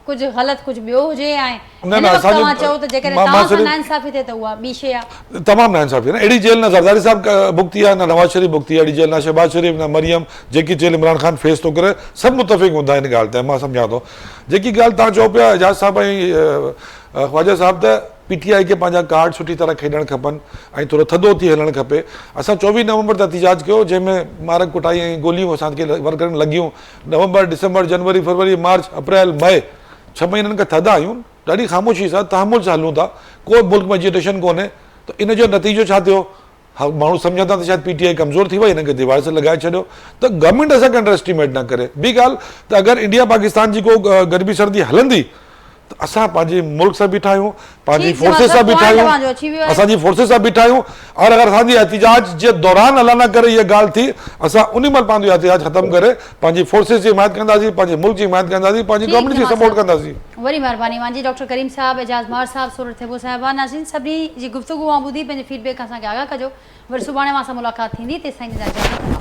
ڪجهه غلط ڪجهه ٻيو هجي ۽ نه هن نه وقت اسان جو توهان چئو ته جيڪڏهن مان توهان سان صرف ناانصافي ٿئي ته اها ٻي شيء آهي. تمام ناانصافي آهي نه اهڙي جيل نه زرداري صاحب ڀڳتي آهي نه نواز شريف ڀڳتي آهي اهڙي جيل نه شهباز شريف نه مريم جيڪي جيل عمران خان فيس ٿو ڪري سڀ متفق هوندا ان ڳالهه تي مان سمجهان ٿو جيڪي ڳالهه توهان چئو پيا اعجاز صاحب ۽ خواجه صاحب ته پي ٽي آء کي پنهنجا ڪارڊ سٺي طرح کيڏڻ کپن ۽ ٿورو ٿڌو ٿي هلڻ کپي اسان 24 نومبر تي احتجاج ڪيو جنهن ۾ مارڪ ڪٽائي ۽ گوليون اسان کي ورڪرن لڳيون نومبر، ڊسمبر، جنوري، فروري، مارچ، اپريل، مئي، ڇهه مهينن کان ٿڌا آهيون، ڏاڍي خاموشي سان تحمل سان هلون ٿا، ڪو به ملڪ ۾ ايجيٽيشن ڪونهي ته ان جو نتيجو ڇا ٿيو؟ ها ماڻهو سمجهن ٿا ته شايد پي ٽي آء ڪمزور ٿي وئي هنن کي ديوار سان لڳائي ڇڏيو ته گورنمينٽ اسان کي انڊر اسٽيميٽ نه ڪري. ٻي ڳالهه ته اگر انڊيا پاڪستان جي ڪو گرمي سردي هلندي ته اسان پنهنجي ملڪ سان بيٺا آهيون، پنهنجي ٺيڪ جواب فورسز صاحب سان بيٺا پوائنٽ آهيون، اوهان جو اچي ويو آهي. اسان جي فورسز سان بيٺا آهيون اور اگر اسان جي احتجاج جي دوران الله نه ڪري اها ڳالهه ٿي اسان انهي مهل پنهنجو احتجاج ختم ڪري پنهنجي فورسز جي حمايت ڪنداسين، پنهنجي ملڪ جي حمايت ڪنداسين، پنهنجي ٺيڪ گورنمينٽ جي جمال سپورٽ صاحب ڪنداسين. وڏي مهرباني اوهان جي ڊاڪٽر ڪريم صاحب، اعجاز مهر صاحب، سورٺ ٿيٻو صاحبه ناظرين سڀني جي گفتگو اوهان ٻڌي پنهنجي فيڊ بيڪ اسان کي آگاهه ڪجو وري سڀاڻي اوهان سان ملاقات ٿيندي تيستائين ڏيندا اجازت.